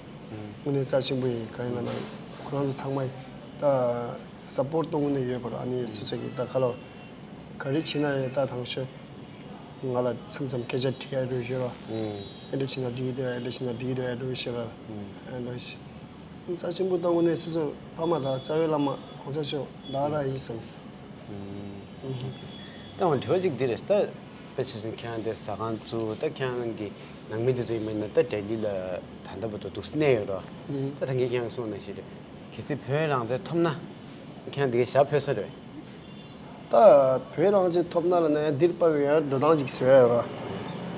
དངོས་གནས་རྩ་ཆེན་པོ་ཡིན། གང་ཡིན་ལབ་ན་ཁོ་རང་ཚོ་ཚང་མ་ཡིན་ད་སཔོར་ཊི་ད་དངོས་གནས་ཡོད་པ་རེད། ཨ་ནི་སོ་སོ་གི་ད་ཁ་ལོ་ག་རེ་བྱེད་ན་ཡང་ད་དང་ཤོས་ང་ལ་མཚམས་མཚམས་སྐད་ཆ་དྲི་ཡ་འགྲོ་ཤོད་ར། ཨེ་འདྲ་བྱེད་ན་འགྲིག་གི་འདུག་ཨེ་འདྲ་བྱེད་ན་འགྲིག་གི་འདུག་ཨེ་འགྲོ་ཤོད་ར། ཨེ་འདྲ་ཞིག་རྩ་ཆེན་པོ་ད་དངོས་གནས་སོ་སོ་ཕ་མ་དང་རྩ་བའི་བླ་མ་གོང་ས་མཆོག་བདག་རང་ཡིན་བསམ། ད་འོ་དྲི་བ་གཅིག་འདི་རེད། ད་དཔེ་ཆ་བཞིན་ཁྱེད་རང་དེ་ཟ་ཁང་བཙུགས། ད་ཁྱེད་རང་གི་ནང་མི་དེ་ཚོ་ཡིན་པ་ཡིན་ན་ད་ལྡི་ལི་ལ་ད་ལྟ་བར་དུ་འདུག་གནས་ཡོད་རེད། ད་ད་གིན་ཁྱེད་རང་གསུངས་ནང་བཞིན་རེད། གལ་སྲིད་བོད་རང་བཙན་ཐོབ་ན་ཁྱེད་རང་དེ་གའི་ཞབས་ཕོད་ས་རེད། ད་བོད་རང་བཙན་ཐོབ་ན་ལབ་ན་ཡང་འདིར་ཕེབས་པའི་ཡང་འགྲོ་སྟངས་ཅིག་བཟོས་ཡོད་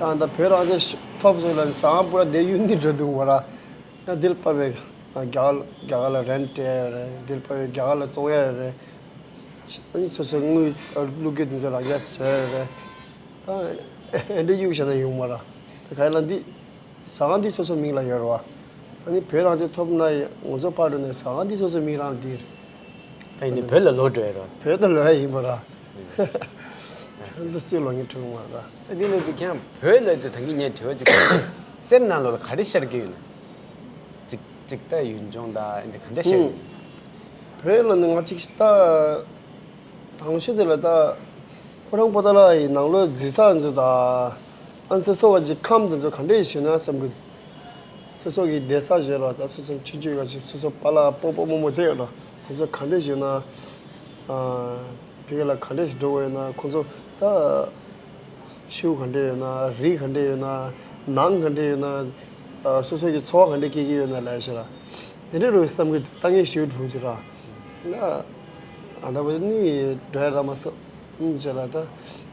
ར། ད་ད་བོད་རང་བཙན་ཐོབ་སོང་ལབ་ནས་ཟ་ཁང་པུ་ར་དེ་གཡུག་ནས་འགྲོ་འདུག་བ་ར། ཡང་འདིར་ཕེབས་པའི་རྒྱ་གར་རྒྱ་གར་ལ་རེན་སྤྲད་ཡོད་རེད། འདིར་ཕེབས་པའི་རྒྱ་གར་ལ་བཙོང་ཡ་ཡོད་རེད། ཨ་ནི་སོ་སོའི་དངུལ་བླུག་རྒྱུ་དེ་ཚོ་ལག་ཆ་བཟོས་ཡོད་རེད། ད་ཨེ་འདྲ་གཡུག་བཞག་ན་ཡོང་མ་ར། ད་ག་ཡིན་ལ་འདི། ཟ་ཁང་འདི་སོ་སོ་མིང་ལ་ཡོད་རེད་བ། ཨ་ནི་བོད་རང་བཙན་ཐོབ་ན་ཡང་ང་ཚོ་ཕར་འགྲོ་ནས་ཟ་ཁང་འདི་སོ་སོ་མིང་རང་འདིར། ད་ཡིན་ནའི་བོད་ལ་ལོག་འགྲོ་ཡ་རེད་བ། བོད་དུ་ལོག་ཡ་ཡིན་པ་ར། ཨ་འདི་སུས་ལོག་ཉེས་འཁྲུག་མ་ར། ཨ་འདི་ནས་འདི་ཁྱེད་རང་བོད་ལ་འདི་ད་གིན་ངས་དྲི་བ་ཅིག་སེམས་ནང་ལོགས་ལ་ག་རེ་ཤར་གྱི་ཡོད་ན། ཅིག་ཅིག་ད་ཡུལ་ལྗོངས་ད་འདི་ག་འདྲ་ཤར་གྱི་ཡོད་ན། བོད་ལ་ནི་ང་ཅིག་ད། དང་ཤོས་དེ་ལ་ད། ཁོ་རང་པོ་ཏ་ལ་ཡི་ནང་ལོགས་འཛུལ་ས་འཛུལ་ད། ཨ་ཚོ་སོ་བ་ཅིག་ཁམས་དེ་ཚོ་ག་འདྲས་ཞུ་ན་བསམ་གི། སོ་སོ་གི་བསྡད་ས་བཞེས་ར། ད་སོ་སོ་ཆུང་ཆུང་ཡོད་ཅིག་སོ་སོ་པ་ལགས་སྤོ་སྤོ་རྨོ་རྨོ་དེ་ཡོད་ར། ཁོ་ཚོ་ག་འདྲས་ཞུ་ན། ཨ། ཕ་གི་ལ་ག་འདྲས་ཞིག་འགྲོ་དགོས་ཡོད་ན་ཁོ་ཚོ་ད། ཆུ་ག་འདྲས་ཡོད་ན་རི་ག་འདྲས་ཡོད་ན་ནང་ག་འདྲས་ཡོད་ན། ཨ། སོ་སོ་གི་འཚོ་བ་ག་འདྲས་སྐྱེལ་གི་ཡོད་ན་ལབ་ཤེས་ར། དེ་འདྲས་རུ་བསམ་གི་ད་ངས་ཞུ་འགྲོ་གི་ར། ང་ཨ་ད་བོད་ནི་འགྲོ་ཡ་ར་མ་སོ། ཨིན་ཅེ་ལ་ད་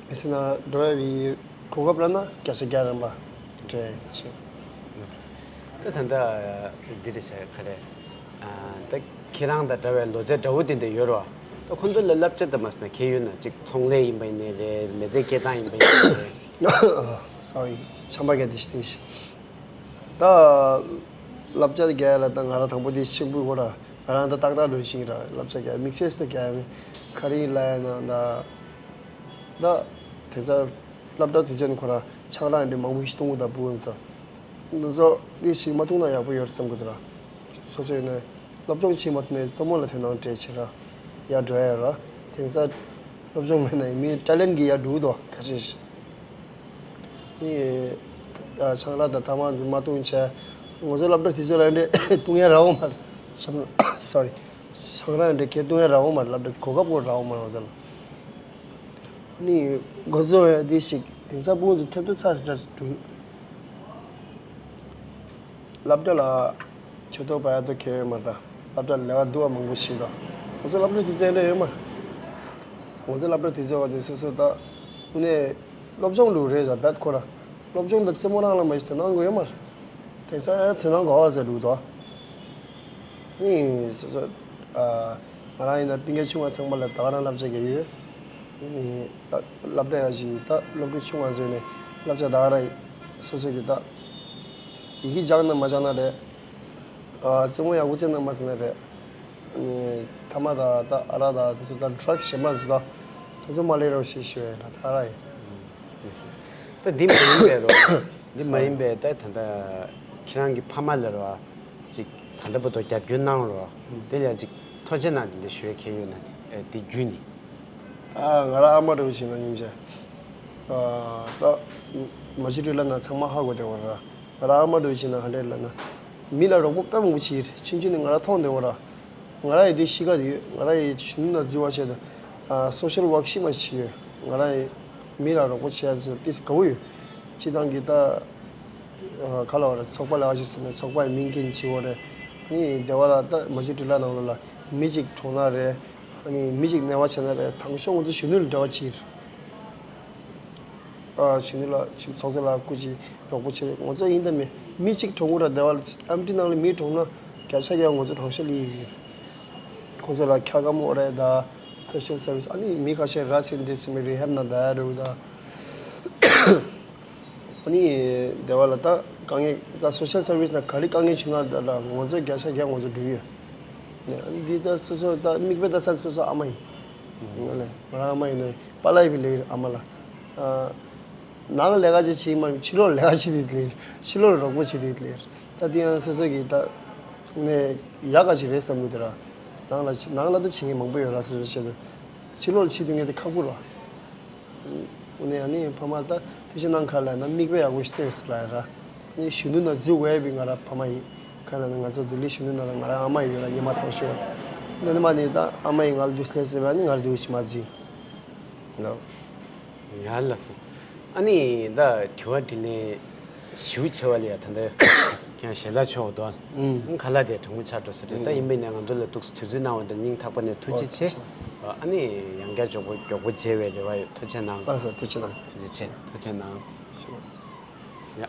མི་ཚེ་ན་འགྲོ་ཡ་གི་གོ་སྐབས་ར་ན་བརྒྱ་ཆ་བརྒྱ་རན་པ་འགྲོ་ཡ་ཆེ། ད་ད་ད་འདི་རེད་ཤག་ག་རེ། ད་ཁྱེད་རང་དང་འདྲ་བའི་ལོ་ཚད་འདྲ་བོ་དེ་འདྲ་ཡོད་རེད་བ། ད་ཁོང་ཚོ་ལ་བསླབ་བྱ་དང་མ་སོང་ན་གལ་ཡོད་ན་ཅིག་ཚོང་ལས་ཡིན་པ་ཡིན་ནའི་རེད། མི་ཚེ་སྐྱེལ་སྟངས་ཡིན་པ་ཡིན་ནའི་རེད། སོ་རི། ཆམ་པ་རྒྱག་དེ་ཤི་དེ་ཤི། ད་བསླབ་བྱ་རྒྱག་ཡ་ལ་ད་ང་རང་དང་པོ་དེ་ཤི་ཆེན་པོའི་སྐོར་ལ་ང་རང་ད་ཏག་ཏག་འགྲོ་ཤེས་ར། བསླབ་བྱ་རྒྱག་དམིགས་བསལ་སུ་རྒྱག་ཡ་མེད། ག་རེ་ཡིན་ལབ་ཡ་ན་ད་ད་དེ་ཚ་བསླབ་གྲྭ་དེ་ཚོ་ནི་ཁོ་རང་ཆང་རག་འདི་མང་པོ་ཞིག་གཏོང་གི་ད་བུ་ཡོང་ཚ། འདི་ཚོ་འདི་ཞིག་མ་ཐུག་ན་ཡག་པོ་ཡོད་བསམ་གི་འདུག་ར། སོ་སོ་ཡིན་ན་སློབ་སྦྱོང་བྱེད་མ་ཐུབ་ནའི་རྩེད་མོ་ལ་དོ་སྣང་སྤྲད་བྱེད་ར། ཡར་འགྲོ་ཡ་ཡོད་ར། དེང་སང་སློབ་སྦྱོང་མེད་ན་མི་ཊེ་ལེན་གི་ཡར་འགྲོ་གི་འདུག་ཁ་ཤས་ཤིག་ནི་ཆང་རག་དང་ཐ་མག་འདི་མ་འཐུང་བྱས། ང་ཚོ་སློབ་གྲྭ་དེ་ཚོ་ལ་འདྲེ་འཐུང་ཡ་རག་འོང་མ་རེད། སོ་རི། ཆང་རག་འདྲེ་ཁྱེར་འཐུང་ཡ་རག་འོང་མ་རེད། སློབ་གྲྭ་གོ་སྐབས་ཀྱང་རག་འོང་མ་རེད་ང་ཚོ་ལ། ནི་འགོ་བཟོ་བའི་འདི་ཞིག་དེང་སང་ཕྲུ་གུ་ཚོ་ཐེབས་ཐུབ་ཚར་རེད་འདུག་སློབ་གྲྭ་ལ་ཆེ་མཐོ་བ་ཡག་ཏུ་ཁེལ་ཡོད་མ་རེད། ད་སློབ་གྲྭ་ལས་ཀ་སྡུག་པ་མང་པོ་ཞིག་དང་། ང་ཚོ་སློབ་གྲྭ་དེ་ཚོ་འདྲ་ཡོད་མ་རེད། ང་ཚོ་སློབ་གྲྭ་དེ་ཚོ་བ་དེ་སོ་སོ་ད་དངོས་གནས་སློབ་སྦྱོང་ལུགས་རེད། ད་བད་ཁོ་ར་སློབ་སྦྱོང་དང་རྩེད་མོ་རང་ལ་མ་ཞིག་དོ་སྣང་དགོས་ཡོད་མ་རེད། དེང་སང་ཡང་དོ་སྣང་དགོས་པ་ཟེར་འདུག་ད། ནི་སོ་སོ་ཨ་ང་རང་ཡིན་ན་སྤུན་ཀྱག་ཆུང་བ་ཚང་མ་ལ་ད་ག་རང་བསླབ་བྱ་གི་ཡོད། ནི་ད་སློབ་གྲྭ་ཡག་ཞིག་ད་སློབ་ཕྲུག་ཆུང་བ་ཚོས་ནི་བསླབ་བྱ་ད་ག་རང་སོ་སོ་གི་ད་ཡི་གེ་སྦྱངས་ན་མ་སྦྱངས་ན་རེད། ཨ་རྩེད་མོ་ཡག་པོ་རྩེས་ན་མ་རྩེས་ན་རེད། ནི་ཐ་མག་ད་ད་ཨ་རག་ད་དེ་ཚོ་ད་ཌྲག་གཞན་པ་ཚོ་ད་དེ་ཚོ་མ་ལེན་རོགས་ཞེས་ཞུ་ཡ་ཡིན། ད་ག་རང་ཡིན། ད་འདི་མ་ཡིན་པའི་རོ། འདི་མ་ཡིན་པའི་ད་ད་ལྟ་ཁྱེད་རང་གི་ཕ་མ་ལ་རོ། ཅིག་ད་ལྟ་བར་དུ་རྒྱབ་སྐྱོར་གནང་རོ། དེ་ལ་ཅིག་ཐུགས་རྗེ་གནང་དེ་འདྲ་ཞུ་ཡ་ཁྱེད་ཡོད་ན་དེ་རྒྱུད་ནི། ཨ་ང་རང་ཨ་མ་འདྲ་བོ་ཞིག་ན་སྙིང་རྗེ། ཨ་ད་མ་གཞི་འཕྲུལ་ལ་ན་ཚང་མ་ཧ་གོ་བདེ་བ་ར། ང་རང་ཨ་མ་འདྲ་བོ་ཞིག་ན་ཧ་འདྲེ་ལ་ན་མི་ལ་རོགས་པ་དཔེ་མང་པོ་བྱེད་ཡིན། ཆུང་ཆུང་ནས་ང་རང་མཐོང་བདེ་བ་ར། ང་རང་ཡི་དེ་གཤིས་ཀ་དེ་ཡོད། ང་རང་ཡི་གཞོན་ནུ་ན་འཛུལ་བ་བྱས་ཏེ་ཨ་སོ་ཤལ་ཝག་ཤིག་མ་ཞིག་ཡོད། ང་རང་ཡི་མི་ལ་རོགས་པ་བྱེད་ཡ་ཚོ་ཏིས་དགའ་བོ་ཡོད། སྤྱི་བཏང་གི་ད་ཨ་ག་ལ་བ་རེད། ཚོགས་པ་ལ་ཨ་ཞིག་ཟེར་ནས་ཚོགས་པ་ཡི་མིང་འགན་བྱེད་བོ་རེད། ནི་སྡེ་བ་ལ་ད་མ་གཞི་འཕྲུལ་ལ་ནང་ལོགས་ལ་མི་གཅིག་གྲོངས་ན་རེད། ནི་མི་གཅིག་ནད་པ་བྱས་ན་རེད། དང་ཤོག་ང་ཚོ་གཞོན་ནུ་ལ་འབྲེལ་བ་བྱེད། ཨ་གཞོན་ནུ་ལ་ཅིག་ཚོགས་གཙོ་ལགས་སྐུ་མཁྱེན་རོགས་པ་བྱེད། ང་ཚོ་ཡིན་དང་མིན་མི་གཅིག་གྲོངས་ཀྱི་རེད། སྡེ་བ་ལ་ཨེམ་ཊི་ནང་ལ་མི་གྲོངས་ན་བརྒྱ་ཆ་བརྒྱ་ང་ཚོ་དང་ཤོག་ལ་ཡིན། ཁོང་ཚོ་ལ་འཁྱག་སྒམ་ཨོ་རེད་ད། སོ་ཤལ་སར་བིས། ཨ་ནི་མི་ཁ་ཤས་ར་ཚིག་འདི་ཚིག་མི་རི་ཧེབ་ནང་བསྡད་འགྲོ་ད། ཨ་ནི་སྡེ་བ་ལ་ད་དཀའ་ངལ་ད་སོ་ཤལ་སར་བིས་ནང་ག་རེ་དཀའ་ངལ་བྱུང་ན་ད་ལ་ང་ཚོ་བརྒྱ་ཆ་བརྒྱ་ང་ཚོ་འགྲིག་ཡོད། ནས་ཨ་ནི་འདི་ད་སོ་སོ་ད་མིག་དཔེ་ལྟ་ས་སོ་སོ་ཨ་མ་ཡིན། ང་ལ་ང་རང་ཨ་མ་ཡིན་ནས་པཱ་ལགས་ཡིན་པའི་ལས་ཨ་མ་ལ། ཨ་ནང་ལས་ཀ་ཅིག་བྱེད་མ་ཕྱི་ལོགས་ལས་ཀ་བྱེད་དེ་ལས། ཕྱི་ལོགས་རོགས་པ་བྱེད་དེ་ལས། ད་དེ་ཡང་སོ་སོ་གི་ད་ནས་ཡག་ག་ཅིག་རེད་བསམ་གི་འདུག་ར། ནང་ལ་ནང་ལ་ད་བྱེད་མཁན་མང་པོ་ཡོད་ར། སོ་སོ་བྱེད་དུ་ཕྱི་ལོགས་ལ་བྱེད་དུས་ངས་དེ་ཁག་པོ་ར། དངོས་གནས་ཨ་ནི་ཕ་མ་ད་ཐུགས་རྗེ་གནང་། ག་རེ་ལབ་ན་མིག་དཔེ་ཡག་པོ་ཞིག་བསྟན་ཟེར་ལབ་ཡ་ར། ཨ་ནི་གཞོན་ནུ་ན་འཛུལ་དགོས་ཡ་བི་ང་ར་ཕ་མ་ཡིན། ག་རེ་ལབ་ན་ང་ཚོ་ལྡི་ལི་གཞོན་ནུ་ན་ར་ང་ར་ཨ་མ་ཡོད་ར། སྔོན་མ་ཐང་ཤོར་བ། ཨ་ནི་མ་ནི་ད་ཨ་མ་ཡིས་ང་ལ་འདུག་སེ་ལབ་ཟེར་བ། ཨ་ནི་ང་ར་འདུག་སེ་མ་འཛུལ་ལོ། ཡ་ལགས་སོ། ཨ་ནི་ད་དྲི་བ་དྲིས་ལན་ཞེ་པོ་བྱས་པ་ལ་ཡ། ད་ལྟ་ཁྱེད་རང་ཞལ་ལག་མཆོད་འོ་དོ། ཨུམ། ཁ་ལག་དེ་གྲང་མོ་ཆགས་འགྲོ་ས་རེད། ད་ཨུམ། ཡིན་པས་ན་ང་ཚོ་ལ་ཐུགས་དུས་ཚོད་གནང་བ་དང་སྙིང་ཐག་པ་ནས་ཐུགས་རྗེ་ཆེ། ཨོ་ཐུགས་རྗེ་ཆེ། ཨ་ནི་ཡང་བསྐྱར་མགྱོགས་པོ་མགྱོགས་པོ་མཇལ་བའི་རེ་བ་ཡོད། ཐུགས་རྗེ་གནང་། ལགས་སོ། ཐུགས་རྗེ་གནང་། ཐུགས་རྗེ་ཆེ། ཐུགས་རྗེ་གནང་། ཡ།